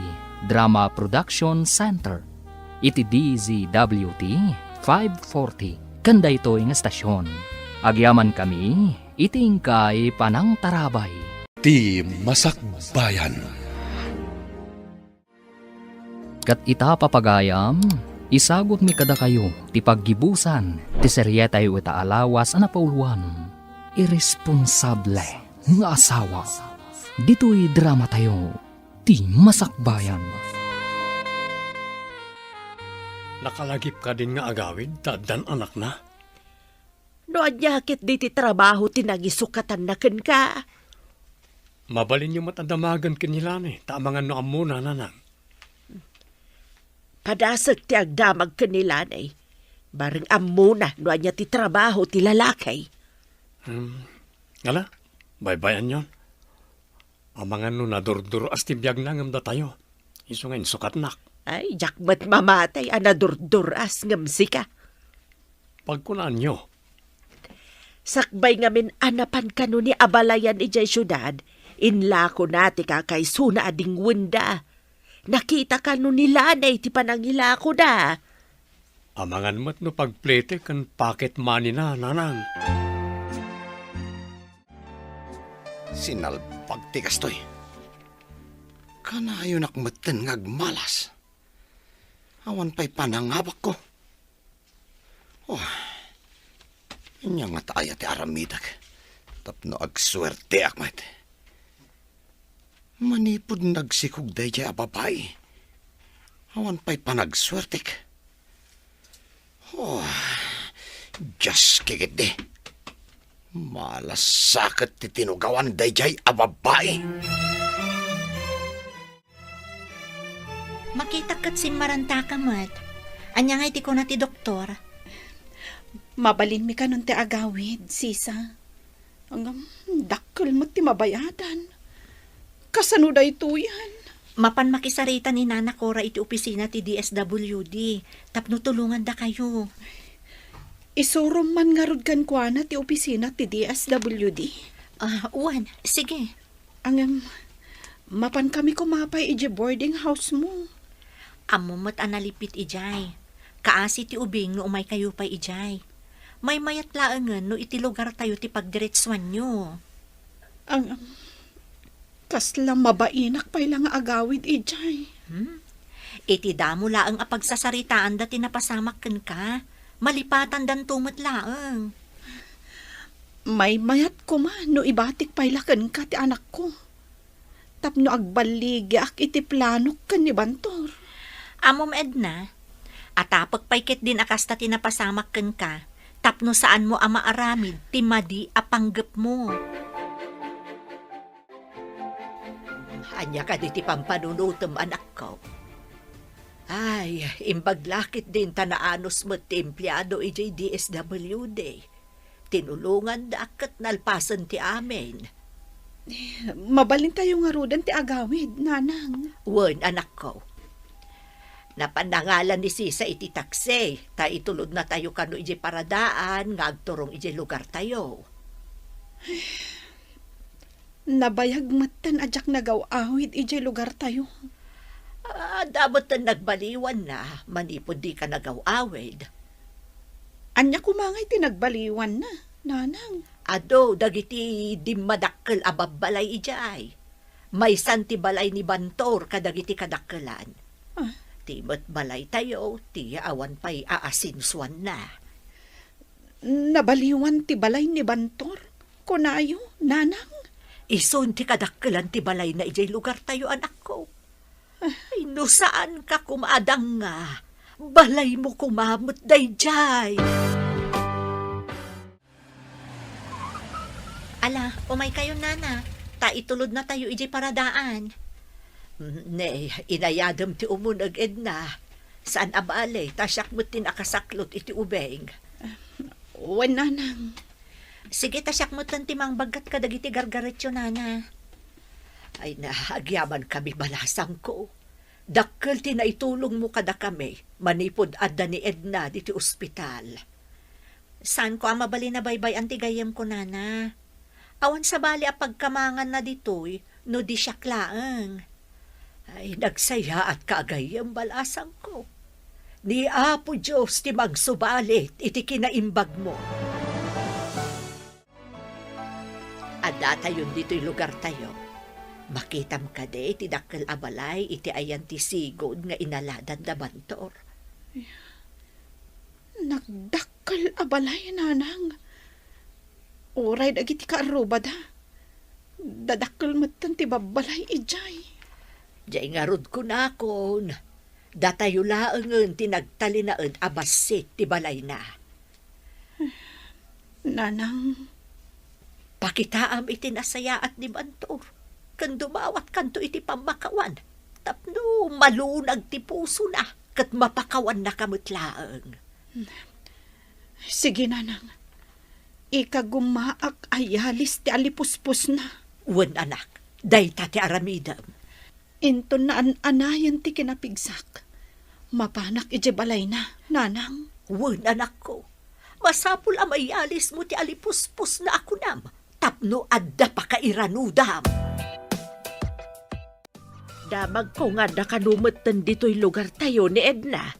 Drama Production Center iti D Z W T five forty ken daytoy nga estasion. Agyamankami iti inkay panangtarabay. Ti Masakbayan. Ket ita, papagayam, isagutmi kadakayo ti paggibusan ti serietayo ita a lawas a napauluan, Irresponsable nga Asawa. Ditoy dramatayo, Ti Masakbayan. Nakalagip kadin nga agawid ta addan anakna? No ania ket diti trabaho ti nangisukatanna kenka? Mabalinyo met a damagen ken ni Lani, ta amangan no ammona, Nanang. Padasek ti agdamag ken ni Lani. Bareng ammona no ania ti trabaho ti lalaki. Hmm. Ala, baybay-anyon. Amangan no nadurdur-as ti biagna ngem datayo. Isu nga insukatnak. Ay, diak met mamati a nadurdur-as ngem sika. Pagkunaanyo. Sakbay ngamin a napan kano ni abalayan idiay siudad, inlakona ti kakaisuna a dingwenda. Nakita kano ni Lani ti panangilakoda. Amangan met no pagplete ken pocket money-na, Nanang. Sinalbag ti kastoy. Kanayonak metten nga agmalas. Awan pay panangabakko. Oh, ania ngata aya ti aramidek tapno agsuerteak met? Manipud nagsikog daydiay a babai, awan pay panagsuertek. Oh, Dios, kikitdi. Malasakit ti tinugawan daydiay a babai. Makitak ket simmarantaka met. Ania ngay ti kuna ti doktor? Mabalinmi kanon ti agawid, sisa. Ngem, dakkel met ti mabayadan. Kasano daytoyen? Mapan makisarita ni Nana Cora iti opisina ti D S W D tapno tulongandakayo. Isurom man ngarud kenkuana ti opisina ti D S W D? Ah, wen, sige. Ngem, mapankami koma pay idiay boarding house mo. Ammom met a nalipit idiay. Kaasi ti ubing no umaykayo pay idiay. Maymayat laengen no iti lugartayo ti pagdiretsuanyo. Ngem, kasla mabainak pay la nga agawid idiay. Hmm? Iti damo laeng a pagsasaritaanda ti napasamak kenka, malipatandanto met laeng. Maymayat koma no ibatik pay la kenka ti anakko tapno agballigiak iti planok ken ni Bantor. Ammom, Edna, atapek pay ketdin a kasta ti napasamak kenka tapno saanmo a maaramid ti madi a panggepmo. Ania kadi ti pampanunotem, anakko? Ay, imbag la ketdin ta naanus met ti empleado idiay D S W D. Tinulongandak ket nalpasen ti amin. Mabalintayo ngaruden ti agawid, Nanang. Wen, anakko. Napan nangalan ni Sisa iti taksi, ta itulodnatayo kano idiay paradaan nga agturong idiay lugartayo. Nabayag metten a diak nagaw-awid idiay lugartayo. Adda metten nagbaliwanna manipud dika nagaw-awid. Ania koma ngay ti nagbaliwanna, Nanang? Adu dagiti dimmadakkel a babbalay idiay. Maysan ti balay ni Bantor kadagiti kadakkelan. Ah. Ti met balaytayo, ti awan pay aasensuanna. Nabaliwan ti balay ni Bantor, kunayo, Nanang? Isun ti kadakkelan ti balayna idiay lugartayo, anakko. Ay, no saanka koma a danga, balaymo koma met daydiay. Ala, umaykayo, Nana, ta itulodnatayo idiay paradaan. Ne, inayadem ti umuneg, Edna. Saan a bale, ta siak met ti nakasaklot iti ubing. Wen, Nanang. Sige, ta siak metten ti mangbaggat kadagiti gargaretyo, Nana. Ay na, agyamankami, balasangko. Dakkel ti naitulongmo kadakami manipud adda ni Edna diti ospital. Saanko a mabalin a baybay-an ti gayyemko, Nana. Awan sabali a pagkamanganna ditoy no di siak laeng. Ay, nagsayaatka a gayyem, balasangko. Ni Apo Dios ti mangsubalit iti kinaimbagmo. Addatayon ditoy lugartayo. Makitam kadi ti dakkel a balay iti ayan ti sigud nga inaladan da Bantor? Nagdakkel a balay, Nanang. Uray dagiti kaarrubada, dadakkel metten ti babbalay idiay. Diay ngarud kunakon, datayo laengen ti nagtalinaed a bassit ti balayna. Nanang. Pakitaam iti nasayaat ni Bantor, ken dumawatkanto iti pammakawan, tapno malunag ti pusona, ket mapakawannaka met laeng. Sige, Nanang. Ikagumaak a yalis ti alipusposna. Wen, anak, dayta ti aramidem. Inton naan-anayen ti kinapigsak, mapanak idiay balayna, Nanang. Wen, anakko. Masapul a mayalismo ti alipusposna a kunam tapno adda pakairanudam. Damagko nga adda kano metten ditoy lugartayo ni Edna.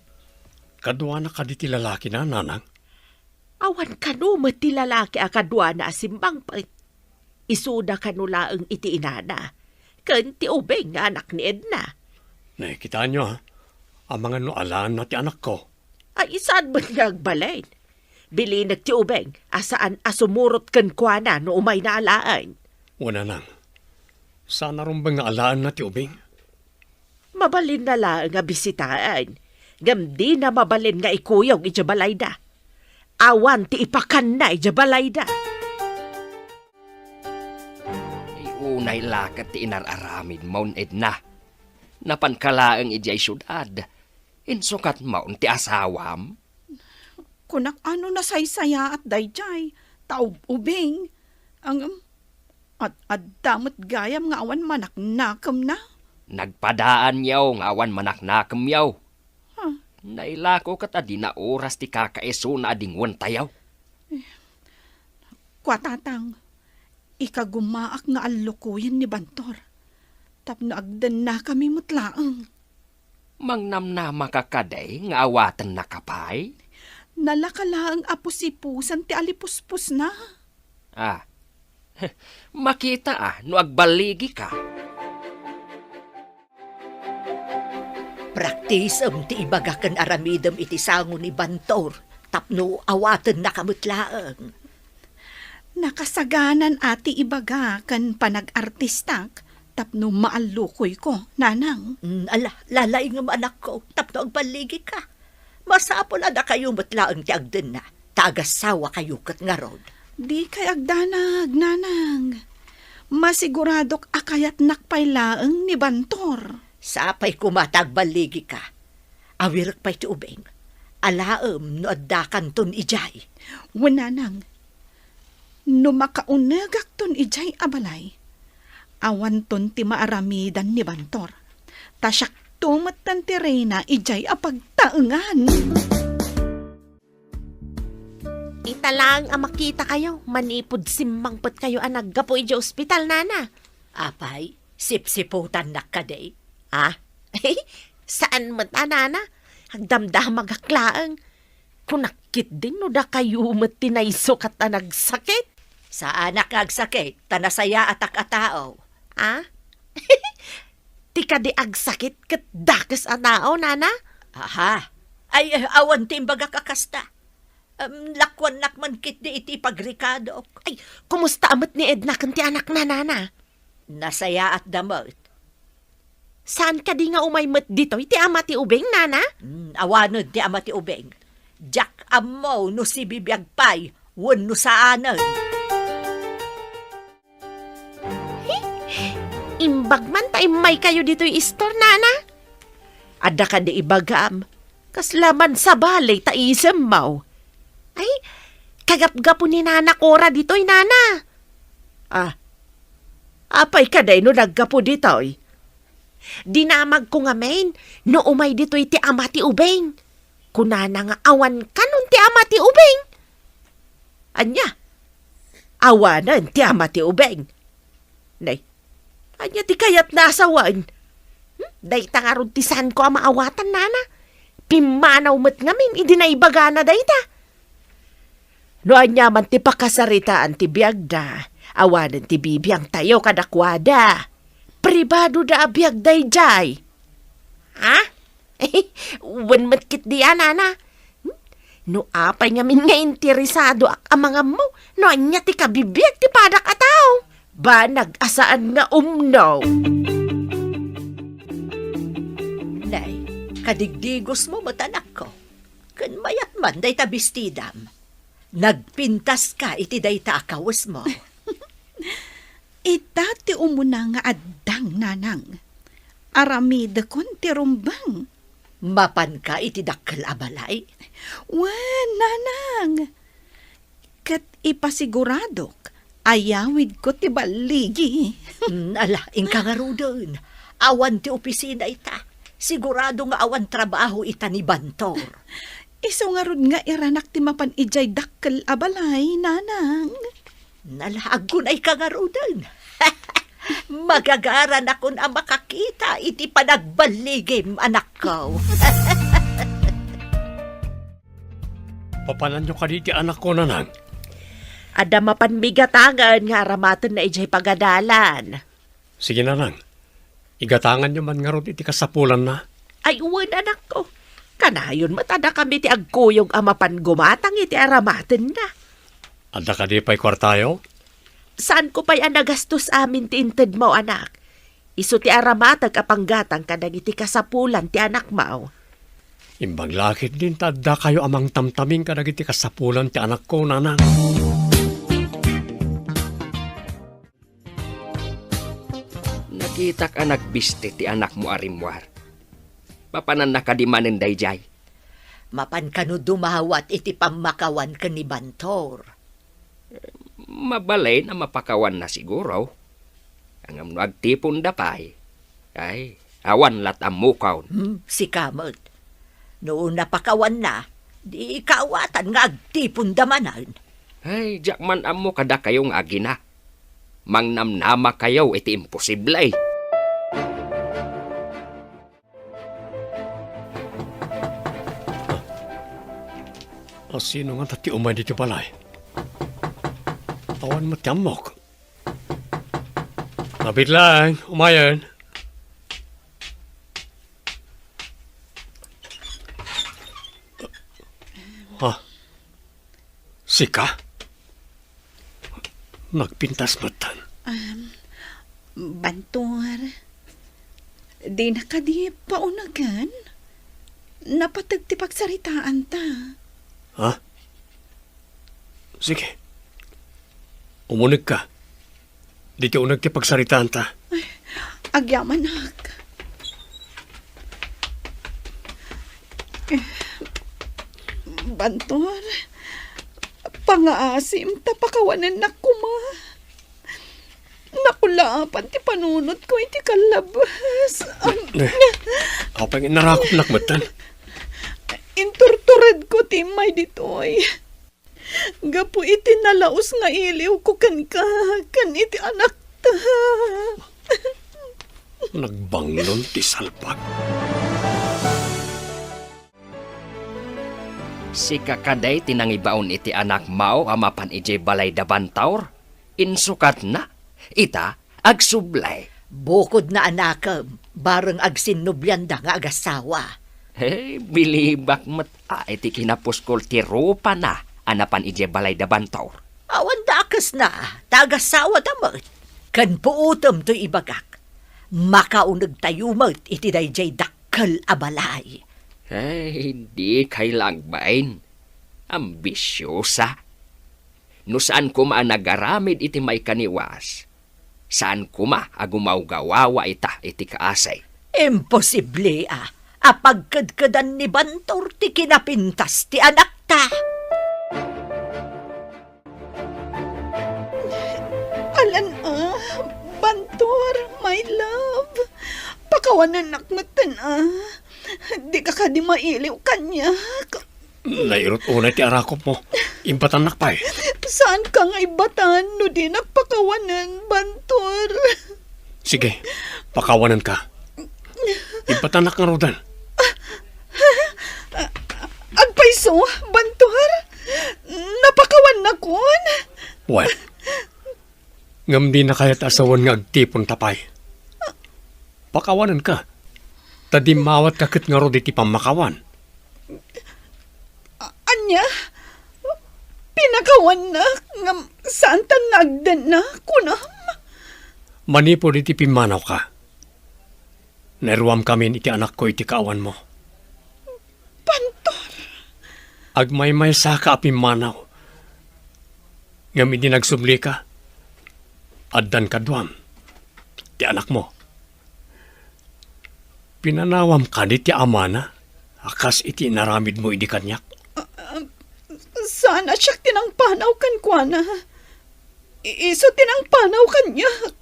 Kaduana kadi ti lalakina, Nanang? Awan kano met ti lalaki a kaduana a simmangpet. Isuda kano laeng iti inana ken ti ubing nga anak ni Edna. Ne, kitaenyo, ha? Amangan no alaenna ti anakko. Ay, saan met nga agbalin? Bilinek ti ubing a saan a sumurot kenkuana no umayna alaen. Wen, nanang. Saan a rumbeng nga alaenna ti ubing. Mabalinna laeng a bisitaen, ngem dina mabalin nga ikuyog idiay balayda. Awan ti ipakanna idiay balayda. Ay, unay la ket ti inar-aramidmon, Edna. Napanka laeng idiay siudad. Insukatmon ti asawam? Kunak a no nasaysayaat daydiay, ta ub-ubing. Ngem, ad-adda met gayam nga awan manaknakemna. Nagpadaanyo nga awan manaknakemyo. Huh. Nailako ket adina oras ti kakaisuna a dingwentayo. Kua, Tatang, ikagumaak nga allukoyen ni Bantor tapno agdennakami met laeng. Mangnamnamaka kadi nga awatennaka pay? Nalaka laeng a pusipusan ti alipuspusna. Ah, makita a no agballigika. Praktisem ti ibaga ken aramidem iti sango ni Bantor tapno awatennaka met laeng. Nakasaganan a ti ibaga ken panag-artistak tapno maallukoyko, nanang. Mm, ala, lalaingem, anakko, tapno agballigika. Masapul a dakayo met laeng ti agdenna, ta agasawakayo ket ngarud. Dikay agdanag, nanang. Masiguradok a kayatnak pay laeng ni Bantor. Sapay koma ta agballigika. Awirek pay ti ubing. Alaem no addakanton idiay. Wen, nanang. No makaunegakton idiay a balay, awanton ti maaramidan ni Bantor. Ta siakto metten ti reyna idiay a pagtaengan. Ita laeng a makitakayo, manipud simmangpetkayo a naggapu idiay ospital, nana. Apay, sipsiputannak kadi? Ah? Saan met a, nana. Agdamdamagak laeng. Kunak ketdi no dakayo met ti naisukat a nagsakit. Saanak nga agsakit, ta nasayaatak a tao. Ah? Ti kadi agsakit ket dakes a tao, nana? Aha. Ay, eh, awan ti imbagak a kasta. Em, lakuannak man ketdi iti pagrikadok. Ay, kumusta a met ni Edna ken ti anakna, nana? Nasayaatda met. Saan kadi nga umay met ditoy ti ama ti ubing, nana? Hmm, awanen ti ama ti ubing. Diak ammo no sibibiag pay wenno saanen. Imbag man ta immaykayo ditoy istor, nana? Adda kadi ibagam, kasla man sabali ta isemmo. Ay, kagapgapo ni Nana Cora ditoy, nana. Ah, apay kadi no naggapu ditoy? Dinamagko ngamin no umay ditoy ti ama ti ubing. Kunana nga awan kanon ti ama ti ubing. Ania? Awanen ti ama ti ubing. Nay, ania ti kayatna a sawen? Hmm? Dayta ngarud ti saanko a maawatan, nana. Pimmanaw met ngamin idi naibagana dayta. No ania man ti pakasaritaan ti biagda, awanen ti bibiangtayo kadakuada. Pribadoda a biag daydiay. Ha? Wen met ketdi a, nana. Hmm? No apay ngamin nga interesadoak a mangammo no ania ti kabibiag ti padak a tao, banag a saan nga umno. Nay, kadigdigosmo met, anakko. Ken mayat man dayta bestidam. Nagpintaska iti dayta a kawesmo. Ita ti umuna nga addang, nanang. Aramidekon ti rumbeng. Mapanka iti dakkel a balay? Wen, nanang. Ket ipasiguradok, ayawidko ti balligi. Mm, ala, inka ngaruden. Awan ti opisina ita. Sigurado nga awan trabaho ita ni Bantor. Isu ngarud nga iranak ti mapan idiay dakkel a balay, nanang. Nalaag ko na ika ngaruden. Magagaranakon a makakita iti panagballigim, anakko. Papananyo kadi ti anakko, nanang? Adda mapan migatangen nga aramatenna idiay pagadalan. Sige, nanang. Igatanganyo man ngarud iti kasapulanna. Ay, wen, anakko. Kanayon met a dakami ti agkuyog a mapan gumatang iti aramatenna. Adda kadi pay kuartayo? Saanko pay a nagastos amin ti intedmo, anak. Isu ti aramatek a panggatang kadagiti kasapulan ti anakmo. Imbag la ketdin ta addakayo a mangtamtaming kadagiti kasapulan ti anakko, nanang. Nakitak a nagbisti ti anakmo a rimmuar. Mapananna kadi manen daydiay? Mapan kano dumawat iti pammakawan ken ni Bantor? Mabalin a mapakawanna siguro. Ngem no agtiponda pay, ay, awan lat' ammokon. Hmm, sika met. No napakawanna, di kaawatan nga agtiponda manen. Ay, diak man ammo kadakayo nga agina. Mangnamnamakayo iti imposible. A, sino ngata ti umay ditoy balay? Awan met ti ammok. Nabitleng, umayen. Ha? Sika? Nagpintas metten. Um, Bantor, dina kadi paunegen? Napateg ti pagsaritaanta. Ha? Sige. Umunegka. Ditoy uneg ti pagsaritaanta. Ay, agyamanak. Eh, Bantor, pangaasim ta pakawanennak koma. Nakulaapan ti panunotko iti kallabas. Eh, apay nga inarakopnak metten? Inturturedko ti immay ditoy. Gapu iti nalaus nga iliwko kenka, ken iti anakta. Nagbanglon ti salbag. Sika kadi ti nangibaon iti anakmo a mapan idiay balay da Bantor? Insukatna? Ita, agsubli. Bukodna, anakem, bareng agsinnublianda nga agasawa. He, bilibak met a iti kinapuskol ti rupana a napan idiay balay da Bantor. Awan dakesna, ta agasawada met. Ken puotem toy ibagak. Makaunegtayo met iti daydiay dakkel a balay. He, dikay la agbain. Ambisiosa. No saan koma a nagaramid iti maikaniwas, saan koma a gumawgawawa ita iti kaasi. Imposible a, a pagkedkedan ni Bantor ti kinapintas ti anakta. Alan, ah, Bantor, my love. Pakawanennak metten, ah. Dika kadi mailiw kaniak. Nairut unay ti arakopmo. Imbatannak pay. Saanka nga imbatan no dinak pakawanen, Bantor? Sige, pakawanenka. Imbatannak ngaruden. Agpayso, Bantor? Napakawannakon? Wen. Ngem dina kayat a sawen nga agtiponta pay. Pakawanenka. Ta dimmawatka ket ngarud iti pammakawan. A-, ania? Pinakawannak ngem saantan nga agdenna, kunam? Manipud iti pimmanawka, nairuamkamin iti anakko iti kaawanmo. Bantor! Agmaymaysaka a pimmanaw. Ngem idi nagsublika, addan kaduam ti anakmo. Pinanawam kadi ti amana a kas iti inaramidmo idi kaniak? Ah, ah, saan a siak ti nangpanaw kenkuana. I-, isu ti nangpanaw kaniak.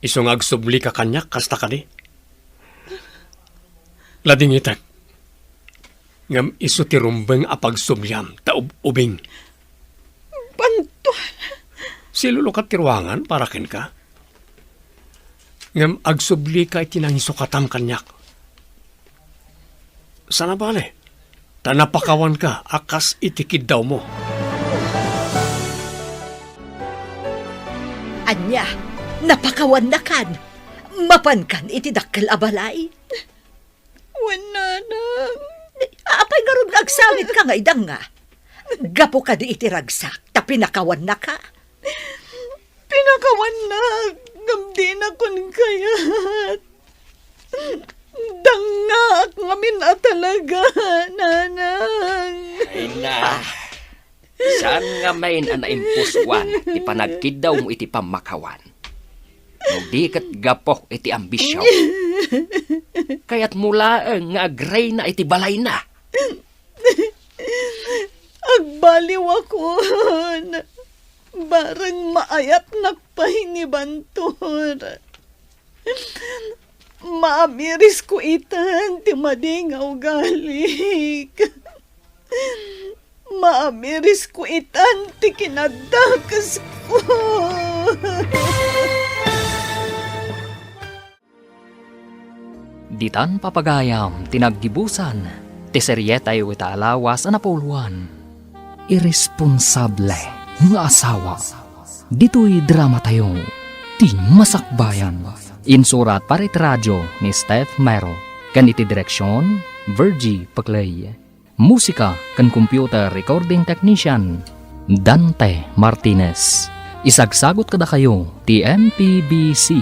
Isu nga agsublika kaniak, kasta kadi? Ladingitek. Ngem isu ti rumbeng a pagsubliam ta ub-ubing. Bantuan. Silulukat ti ruangan para kenka. Ngem agsublika iti nangisukatam kaniak. Saan a bale, ta napakawanka a kas iti kiddawmo. Ania, napakawannakan? Mapankan iti dakkel a balay? Nanang. Apay ngarud nga agsangitka nga idanga? Gapu kadi iti ragsak, ta pinakawannaka? Pinakawannak, ngem dinakon kayat. Dangaak ngamin a talaga, Nanang. Ay na. Saan ngamin a naimpusuan ti panagkiddawmo iti pammakawan? No di ket gapu iti ambisyon. Kayatmo laeng nga agreyna iti balayna. Agbaliwakon. Bareng maayatnak pay ni Bantor. Maamirisko itan ti madi nga ugalik. Maamirisko itan ti kinaddakesko. Ditan papagayam ti naggibusan ti serietayo ita a lawas a napuloan. Irresponsable nga asawa. Ditoy dramatayo, Ti Masakbayan. Insurat para iti radio ni Steph Mero, ken iti direksion, Virgie Paclay. Musika ken computer recording technician, Dante Martinez. Isagsagut kadakayo ti M P B C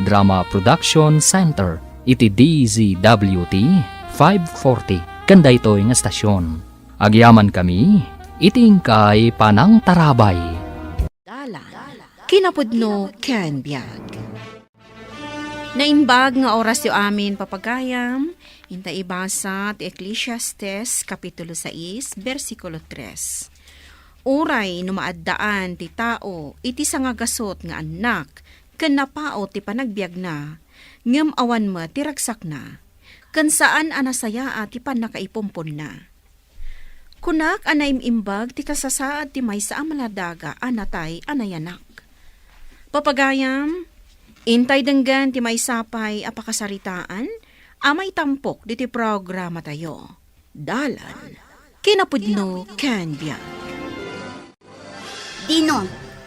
Drama Production Center iti D Z W T five forty ken daytoy nga estasion. Agyamankami iti inkay panangtarabay. Dalan, kinapudno ken biag. Naimbag nga orasyo amin, papagayam, inta ibasa ti Eclesiastes, Kapitulo sais, bersikulo tres. Uray no maaddaan ti tao iti sangagasut nga annak ken napaut ti panagbiagna, ngem awan met ti ragsakna, ken saan a nasayaat ti pannakaipumponna. Kunak a naim-imbag ti kasasaad ti maysa a maladaga a natay a nayanak. Papagayam, intay denggen ti maysa pay a pakasaritaan a maitampok ditoy programatayo. Dalan, kinapudno ken biag. Dino,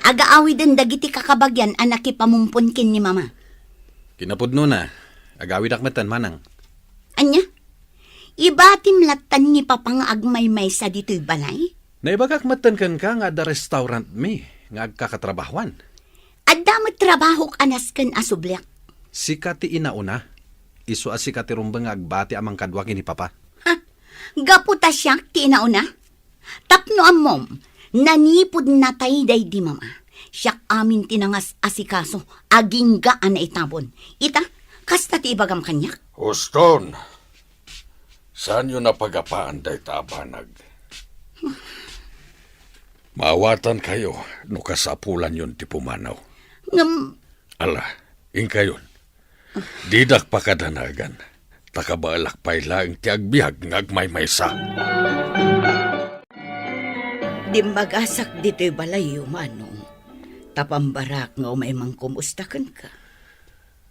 agaawiden dagiti kakabagian a nakipamumpon ken ni Mama. Kinapudnona, agawidak metten, Manang. Ania? Ibatim lattan ni Papa nga agmaymaysa ditoy balay? Naibagak metten kenka nga adda restaurantmi nga agkakatrabahuan. Adda met trabahok a nasken a subliak. Sika ti inauna. Isu a sika ti rumbeng nga agbati a mangkadua ken ni Papa. Ha? Gapu ta siak ti inauna? Tapno ammom, nanipud natay daydi Mama, siak amin ti nangas-asikaso, agingga a naitabon. Ita, kasta ti ibagam kaniak. Uston, saanyo napagapaan dayta a banag. Maawatankayo no kasapulanyon ti pumanaw. Ngem, ala, inkayon. Didak pakadanagan, ta kabaelak pay laeng ti agbiag nga agmaymaysa. Dimmagasak ditoy balayyo, Manong. Ta pambarak nga umay mangkumusta kenka.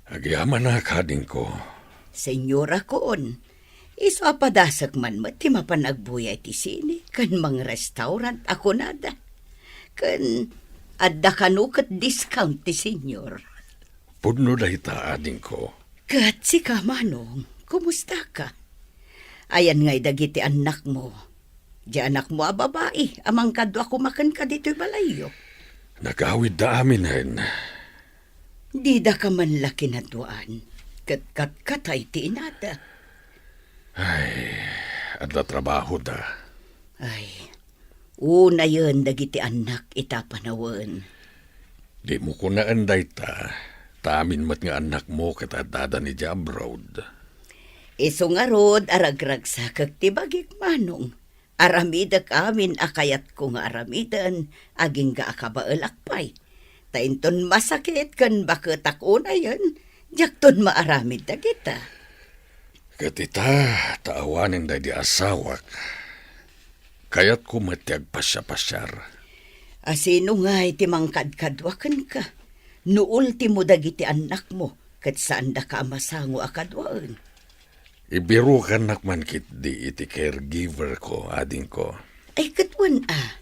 Agyamanak, adingko. Senyorakon, isu a padasek man met ti mapan agbuya iti sine ken mangrestaurant a kunada. Ken adda kano ket discount ti senyor. Pudno dayta, adingko. Ket sika, Manong, kumustaka? Ayan ngay dagiti annakmo? Di anakmo a babai a mangkadua koma kenka ditoy balayyo? Nagawidda aminen. Didaka man la kinaduaan, ket katkatay ti inada. Ay, adda trabahoda. Ay, unayen dagiti annak ita panawen. Dimo kunaen dayta, ta amin met nga annakmo ket addada idiay abroad. Isu ngarud a ragragsakek ti bagik, Manong. Aramidek amin a kayatko nga aramiden, agingga a kabaelak pay. Ta inton masakit ken baketak unayen, diakton maaramid dagita. Ket ita, ta awanen daydi asawak, kayatko met ti agpasiapasiar. A sino ngay ti mangkadkadua kenka? No ultimo dagiti annakmo, ket saandaka a masango a kaduaen. Ibirukannak man ketdi iti caregiver ko, adingko. Ay, ket wen a.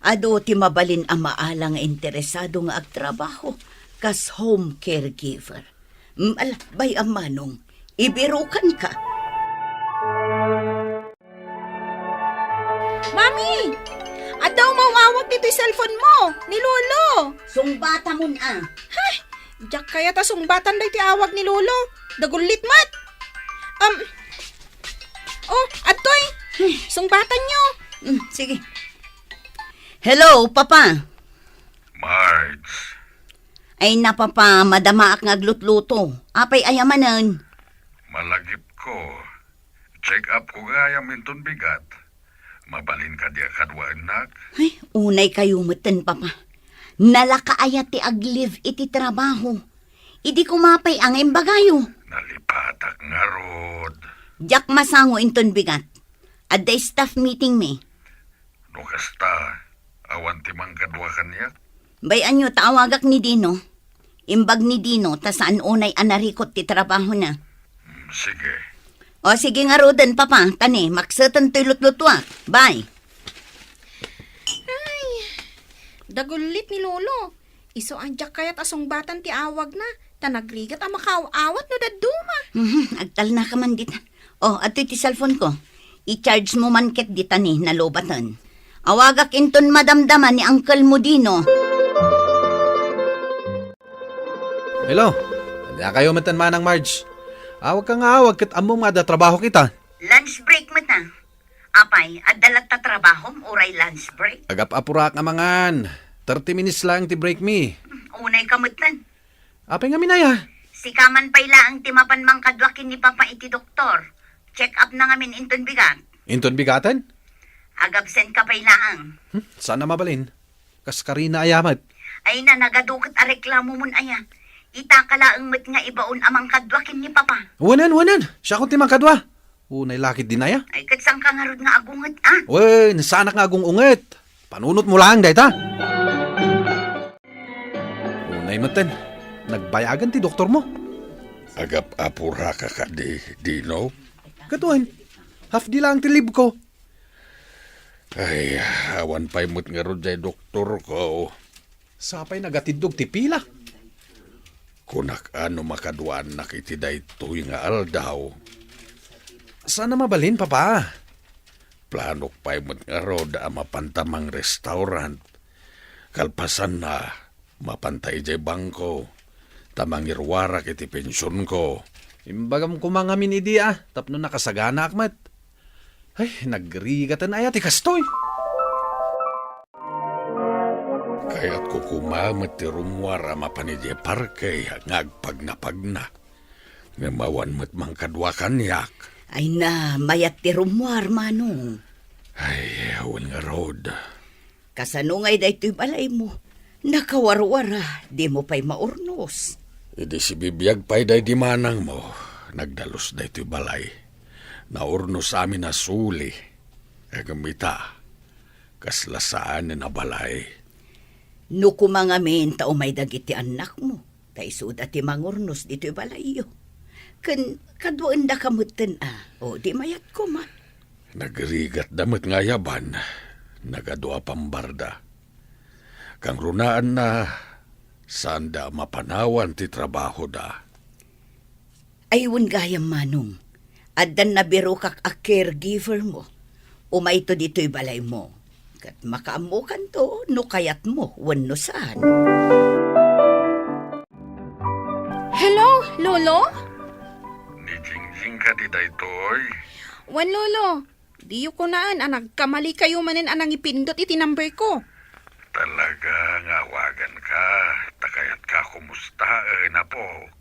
Adu ti mabalin a maala nga interesado nga agtrabaho kas home caregiver. Mm, ala, bay-am, Manong, ibirukanka. Adda umaw-awag ditoy cellphone mo, ni Lolo. Sungbatamon a. Hay, diak kayat a sungbatan daytoy awag ni Lolo. Dagullit met. Um, oh, adtoy. Sungbatanyo. Mm, sige. Hello, Papa. Marge. Ay na, Papa, madamaak nga aglutluto. Apay aya manen? Malagipko. Check up ko gayam inton bigat. Mabalin kadi a kaduaennak? Ay, unay kayo metten, Papa. Nalaka aya ti ag-leave iti trabaho. Idi kumapay a nga imbagayo. Nalipatak ngarud. Diak masango inton bigat. Adda staff meeting mi. No kasta, awan ti mangkadua kaniak? Bay-anyo ta awagak ni Dino. Imbag ni Dino ta saan unay a narikot ti trabahona. Hmm, sige. O, sige ngaruden, Papa. Tani, makseten toy lutlutuak. Bye. Ay, dagullit ni Lolo. Isu a diak kayat a sungbatan ti awagna, ta nagrigat a makaaw-awat no dadduma. Mhm, agtalna ka man dita. Oh, adtoy ti cellphone ko. I-charge mo man ket dita ni nalubaten. Awagak inton madamdama ni Uncle mo Dino. Hello. Ania kayo metten, Manang Marge? Awag ka nga awag ket ammom nga adda trabaho kita. Lunch break met a. Apay, adda latta trabahom uray lunch break? Agap-apurak nga mangan. Thirty minutes lang ti break mi. Unay ka metten. Apay ngamin aya? Sika man pay laeng ti mapan mangkadua ken ni Papa iti doktor. Check up na ngamin inton bigat. Inton bigaten? Agabsent ka pay laeng. Hmm, saan a mabalin? Kas karina aya met. Ay na, nagadu ket a reklamomon aya. Ita ka laeng met nga ibaon a mangkadua ken ni Papa. Wanen, wanen. Siakon ti mangkadua. Unay lakit din aya. Ay, ket saan ka ngarud nga agunget, a? Wen, saanak nga agung-unget. Panunot mo laeng dayta. Unay metten, nagbayagan ti doktor mo. Agap-apura ka kadi, Dino? Ket wen, half day lang ti leave ko. Ay, awan pay met ngarud jay doktor ko. Sapay nagatiddog ti pila. Kunak a no makaduaannak iti daytoy nga aldaw. Saan a mabalin, Papa? Planok pay met ngarud a mapanta mangrestaurant. Kalpasanna, mapanta idiay bangko, ta mangiruarak iti pensionko. Imbagam koma ngamin idi a, tapno nakasaganaak met. Ay, nagrigaten aya ti kastoy. Kayatko koma met ti rummuar a mapan idiay parke nga agpagnapagna. Ngem awan met mangkadua kaniak. Ay na, mayat ti rummuar, Manong. Ay, awan ngarud. Kasano ngay daytoy balaymo? Nakawarwara, dimo pay maurnos. Idi sibibiag pay daydi manangmo, nagdalus daytoy balay. Naurnos amin a suli. Ngem ita, kasla saanen a balay. No koma ngamin ta umay dagiti annakmo, ta isuda ti mangurnos ditoy balayyo. Ken kaduaendaka metten a, o di mayat koma. Nagrigatda met nga ayaban, nagadu a pambarda. Kangrunaanna, saanda a mapanawan ti trabahoda. Ay, wen gayam, Manong. Addan nabirokak a caregiver mo. Umayto ditoy balaymo. Ket makaammokanto no kayatmo wenno saan. Hello, Lolo? Ni Jingjing kadi daytoy? Wen, Lolo. Diyo kunaan a nagkamali kayo manen a nangipindot iti number ko. Talaga nga awagan ka, ta kayat ka kumustaen, apok.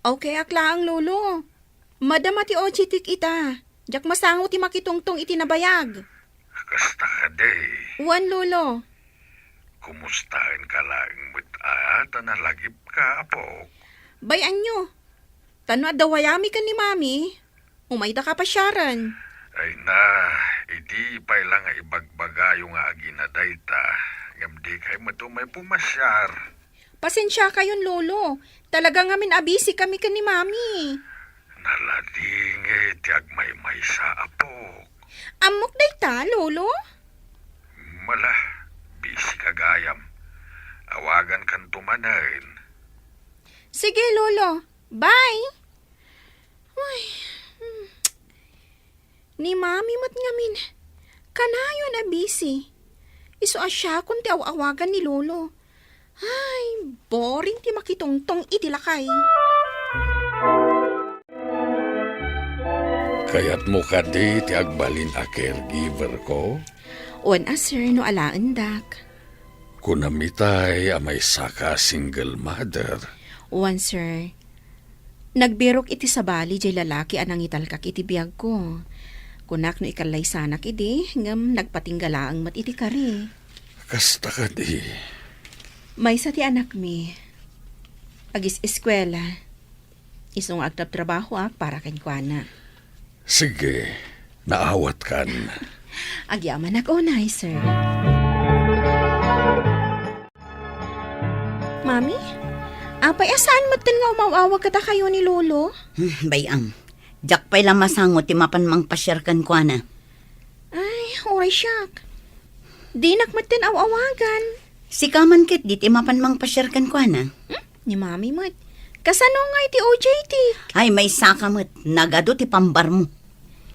Okay ak laeng, Lolo. Madama ti O J T ita. Diak masango ti makitungtong iti nabayag. Kasta kadi. Wen, Lolo. Kumustaen ka laeng met a ta nalagip ka, apok? Bay-anyo. Ta no adda wayami ken ni Mami, umayda ka pasiaren. Ay na, idi pay la nga ibagbagayo nga agina dayta, ngem di kay met umay pumasiar. Pasensia kayon, Lolo. Talaga ngamin a busy kami ken ni Mami. Naladingit ti agmaymaysa, apok. Ammok dayta, Lolo? Mala, busy ka gayam. Awagan kanto manen. Sige, Lolo. Bye. Uy, hmm. Ni Mami met ngamin. Kanayon a busy. Isu a siakon ti aw-awagan ni Lolo. Ay, boring ti makitungtong iti lakay. Kayatmo kadi ti agbalin a caregiver ko? Wen a, sir, no alaendak. Kunam itay a maysaka a single mother. Wen, sir. Nagbirok iti sabali jay lalaki a nangitalkak iti biagko. Kunak no ikallaysanak idi, ngem nagpatingga laeng met iti kari. Kasta kadi. Maysa ti anakmi. Agis-eskuela. Isu nga agtrabtrabahoak para kenkuana. Sige, naawatkan. Agyamanak unay, sir. Mami, apay a saan metten nga umaw-awag kadakayo ni Lolo? Hmm, bay-am. Diak pay la masango ti mapan mangpasiar kenkuana. Ay, uray siak. Dinak metten aw-awagan. Sika man ketdi ti mapan mangpasiar kenkuana. Hmm? Ni Mami met. Kasano nga iti O J T? Ay, maysaka met. Nagadu ti pambarmo.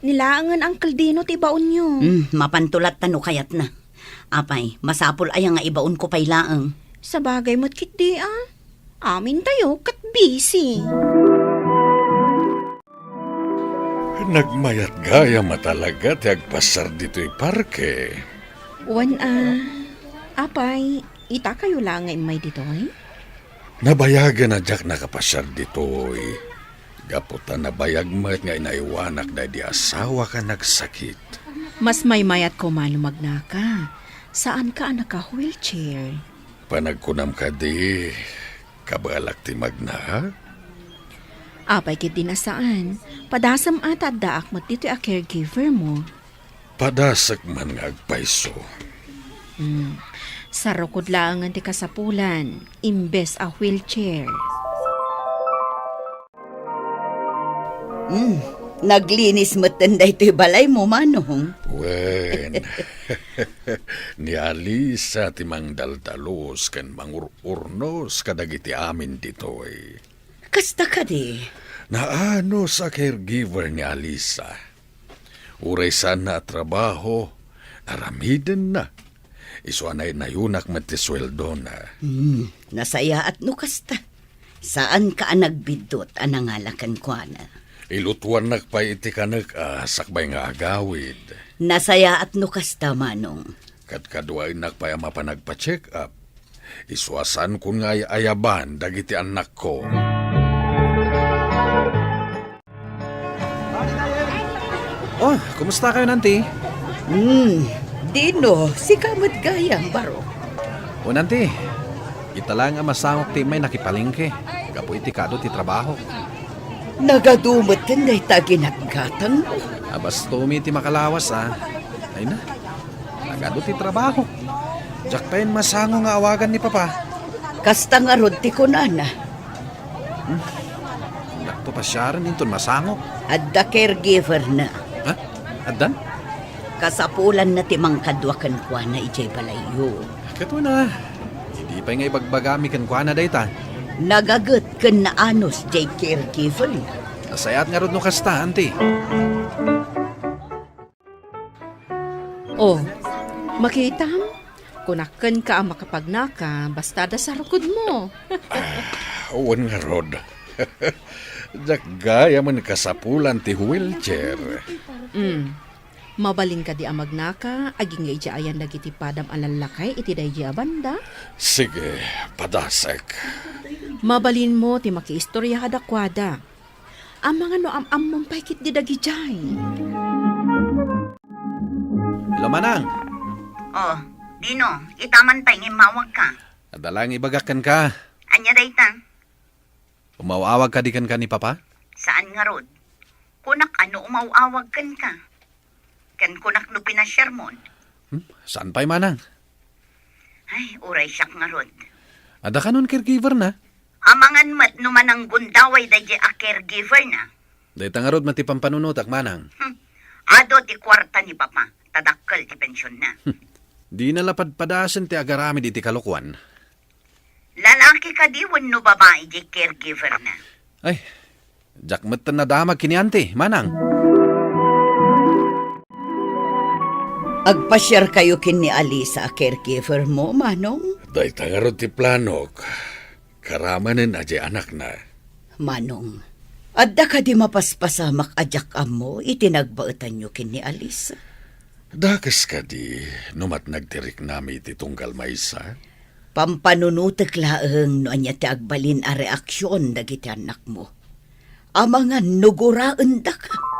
Ni laengen Uncle Dino ti ibaonyo. Hmm, mapanto latta no kayatna. Apay, masapul aya nga ibaonko pay laeng? Sabagay met ketdi a. Amintayo ket busy. Nagmayat gayam a talaga ti agpasiar ditoy parke. Wen a, apay, itakayo la nga immay ditoy? Nabayagen a diak nakapasiar ditoy. Gapu ta nabayag met nga inaywanak daydi asawak a nagsakit. Mas maymayat koma no magnaka. Saanka a naka-wheelchair. Panagkunam kadi, kabaelak ti magna? Apay ketdi a saan, padasem a ta addaak met ditoy a caregiver mo. Padasek man nga agpayso. Hmm. Sarukod laengen ti kasapulan, imbes a wheelchair. Hmm, naglinis metten daytoy balaymo, Manong. Wen, ni Alisa ti mangdaldalus ken mangur-urnos kadagiti amin ditoy. Kasta kadi? Naanus a caregiver ni Alisa. Uray saanna a trabaho, aramidenna. Isu a naynayunak met ti sueldona. Hmm, nasayaat no kasta. Saanka a nagbiddut a nangala kenkuana. Ilutuannak pay iti kanek a sakbay nga agawid. Nasayaat no kasta, Manong. Kadkaduaennak pay a mapan agpa-check-up. Isu a saankon nga ay-ayaban dagiti annakko. Oh, kumusta kayo, Nanti? Hmm, Dino, sika met gayam, Baro. O, Nanti, ita laeng a masangok ti immay nakipalengke gapu iti kadu ti trabaho. Nagadu metten dayta a ginatgatangmo. Abastomi ti makalawas, a. Ay na, nagadu ti trabaho. Diak pay masango nga awagan ni Papa. Kasta ngarud ti kunana. Hmm. Dakto pasiaren inton masango. Adda caregiver na. Ha? Addan? Kasapulan na ti mangkadua kenkuana idiay balayyo. Ket una, idi pay nga ibagbagami kenkuana dayta. Nagaget ken naanus diay caregiver na. Nasayaat ngarud no kasta, Auntie. Oh, makitam? Kunak kenka a makapagnaka, basta adda sarukodmo. Ah, wen ngarud. Diak gayam a kasapulan ti wheelchair. Mm. Mabalin kadi a magnaka, agingga idiay ayan dagiti padam a lallakay iti daydi a banda? Sige, padasek. Mabalinmo ti makiistorya kadakuada. Amangan no am-ammom pay ketdi dagidiay. Hello, Manang. Oh, Dino, ita man pay nga immawagka. Adda laeng ibagak kenka. Ania dayta? Umaw-awag kadi kenka ni Papa? Saan ngarud? Kunak a no umaw-awag kenka. Ken kunak no pinasiarmon. Hmm, saan pay, Manang? Ay, uray siak ngarud. Adda kanon caregiver na? Amangan met no mananggundaway daydi a caregiver na. Dayta ngarud met ti pampanunotak, Manang. Hmm. Adu ti kuarta ni Papa, ta dakkel ti pensionna. Hmm. Dina la padpadasen ti agaramid iti kalokuan. Lalaki kadi wenno babai diay caregiver na? Ay, diak metten nadamag ken ni Auntie, Manang. Agpasiarkayo ken ni Alisa a caregiver mo, Manong? Dayta ngarud ti planok. Karamanen a diay anakna. Manong, adda kadi mapaspasamak a diak ammo iti nagbaetanyo ken ni Alisa? Dakes kadi no matnag ti riknami iti tunggal maysa? Pampanunotek laeng no ania ti agbalin a reaksion dagiti annakmo. Amangan no guraendaka.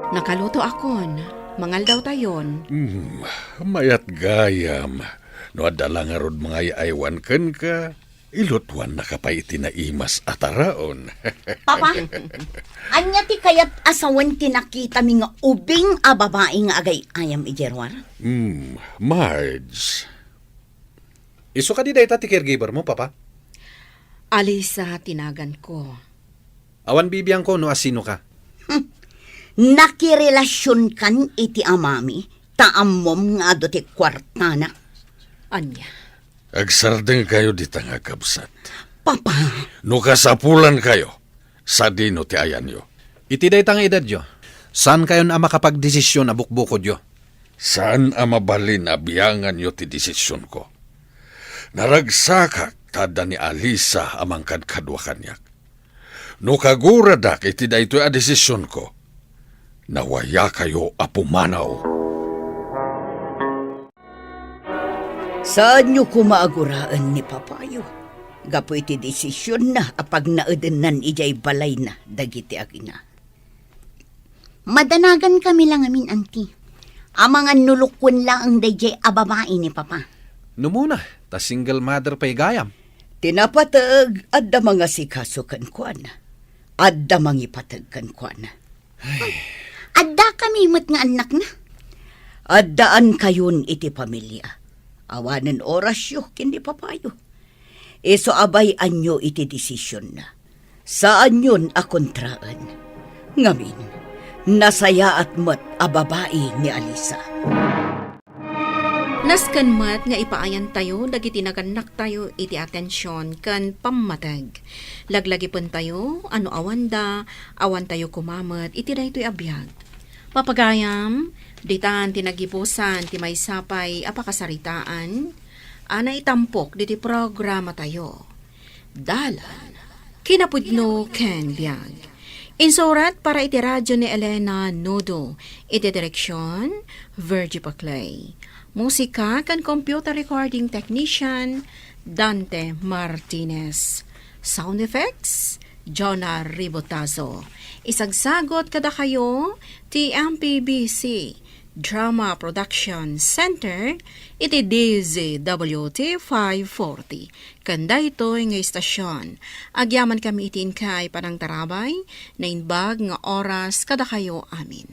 Nakalutoakon, mangaldawtayon. Hmm, mayat gayam. No adda la ngarud mangay-aywan kenka, ilutuannaka pay iti naimas a taraon. Papa, ania ti kayat a sawen ti nakitami nga ubing a babai nga agay-ayam idiay ruar? Hmm, Marge. Isu kadi dayta ti caregiver mo, Papa? Alisa ti naganko. Awan bibiangko no asinoka. Hmm. Nakirelasionkan iti amami, ta ammom nga adu ti kuartana. Ania? Agsardengkayo dita nga agkabsat. Papa! No kasapulankayo, sadino ti ayanyo? Iti dayta nga edadyo, saankayon a makapagdesision a bukbukodyo. Saan a mabalin a bianganyo ti desisionko. Naragsakak ta adda ni Alisa a mangkadkadua kaniak. No kaguradak iti daytoy a desisionko, nawayakayo a pumanaw. Saanyo koma a guraen ni papayo gapu iti desisionna a pagnaedennan idiay balayna dagiti agina. Madanagankami la ngamin, Auntie. Amangan no lukuen laeng daydiay a babai ni Papa. Numona, ta single mother pay gayam. Ti napateg, adda mangasikaso kenkuana. Adda mangipateg kenkuana. Ay. Addakami met nga annakna. Addaankayon iti pamilia. Awanen orasyo ken ni papayo. Isu a bay-anyo iti desisionna. Saanyon a kontraen. Ngamin, nasayaat met a babai ni Alisa. Nasken met nga ipaayantayo dagiti nagannaktayo iti atension ken pammateg. Laglagipentayo a no awanda, awantayo koma met iti daytoy a biag. Papagayam, ditan ti nagibusan ti maysa pay a pakasaritaan a naitampok diti programatayo. Dalan, kinapudno ken biag. Insurat para iti radyo ni Elena Nodo. Iti direksion, Virgie Paclay. Musika ken computer recording technician, Dante Martinez. Sound effects, Jonah Ribotazo. Isagsagot kadakayo ti M P B C Drama Production Center iti D Z W T five forty. Ken daytoy nga istasion, agyamankami iti inkay panangtarabay, naimbag nga oras kadakayo amin.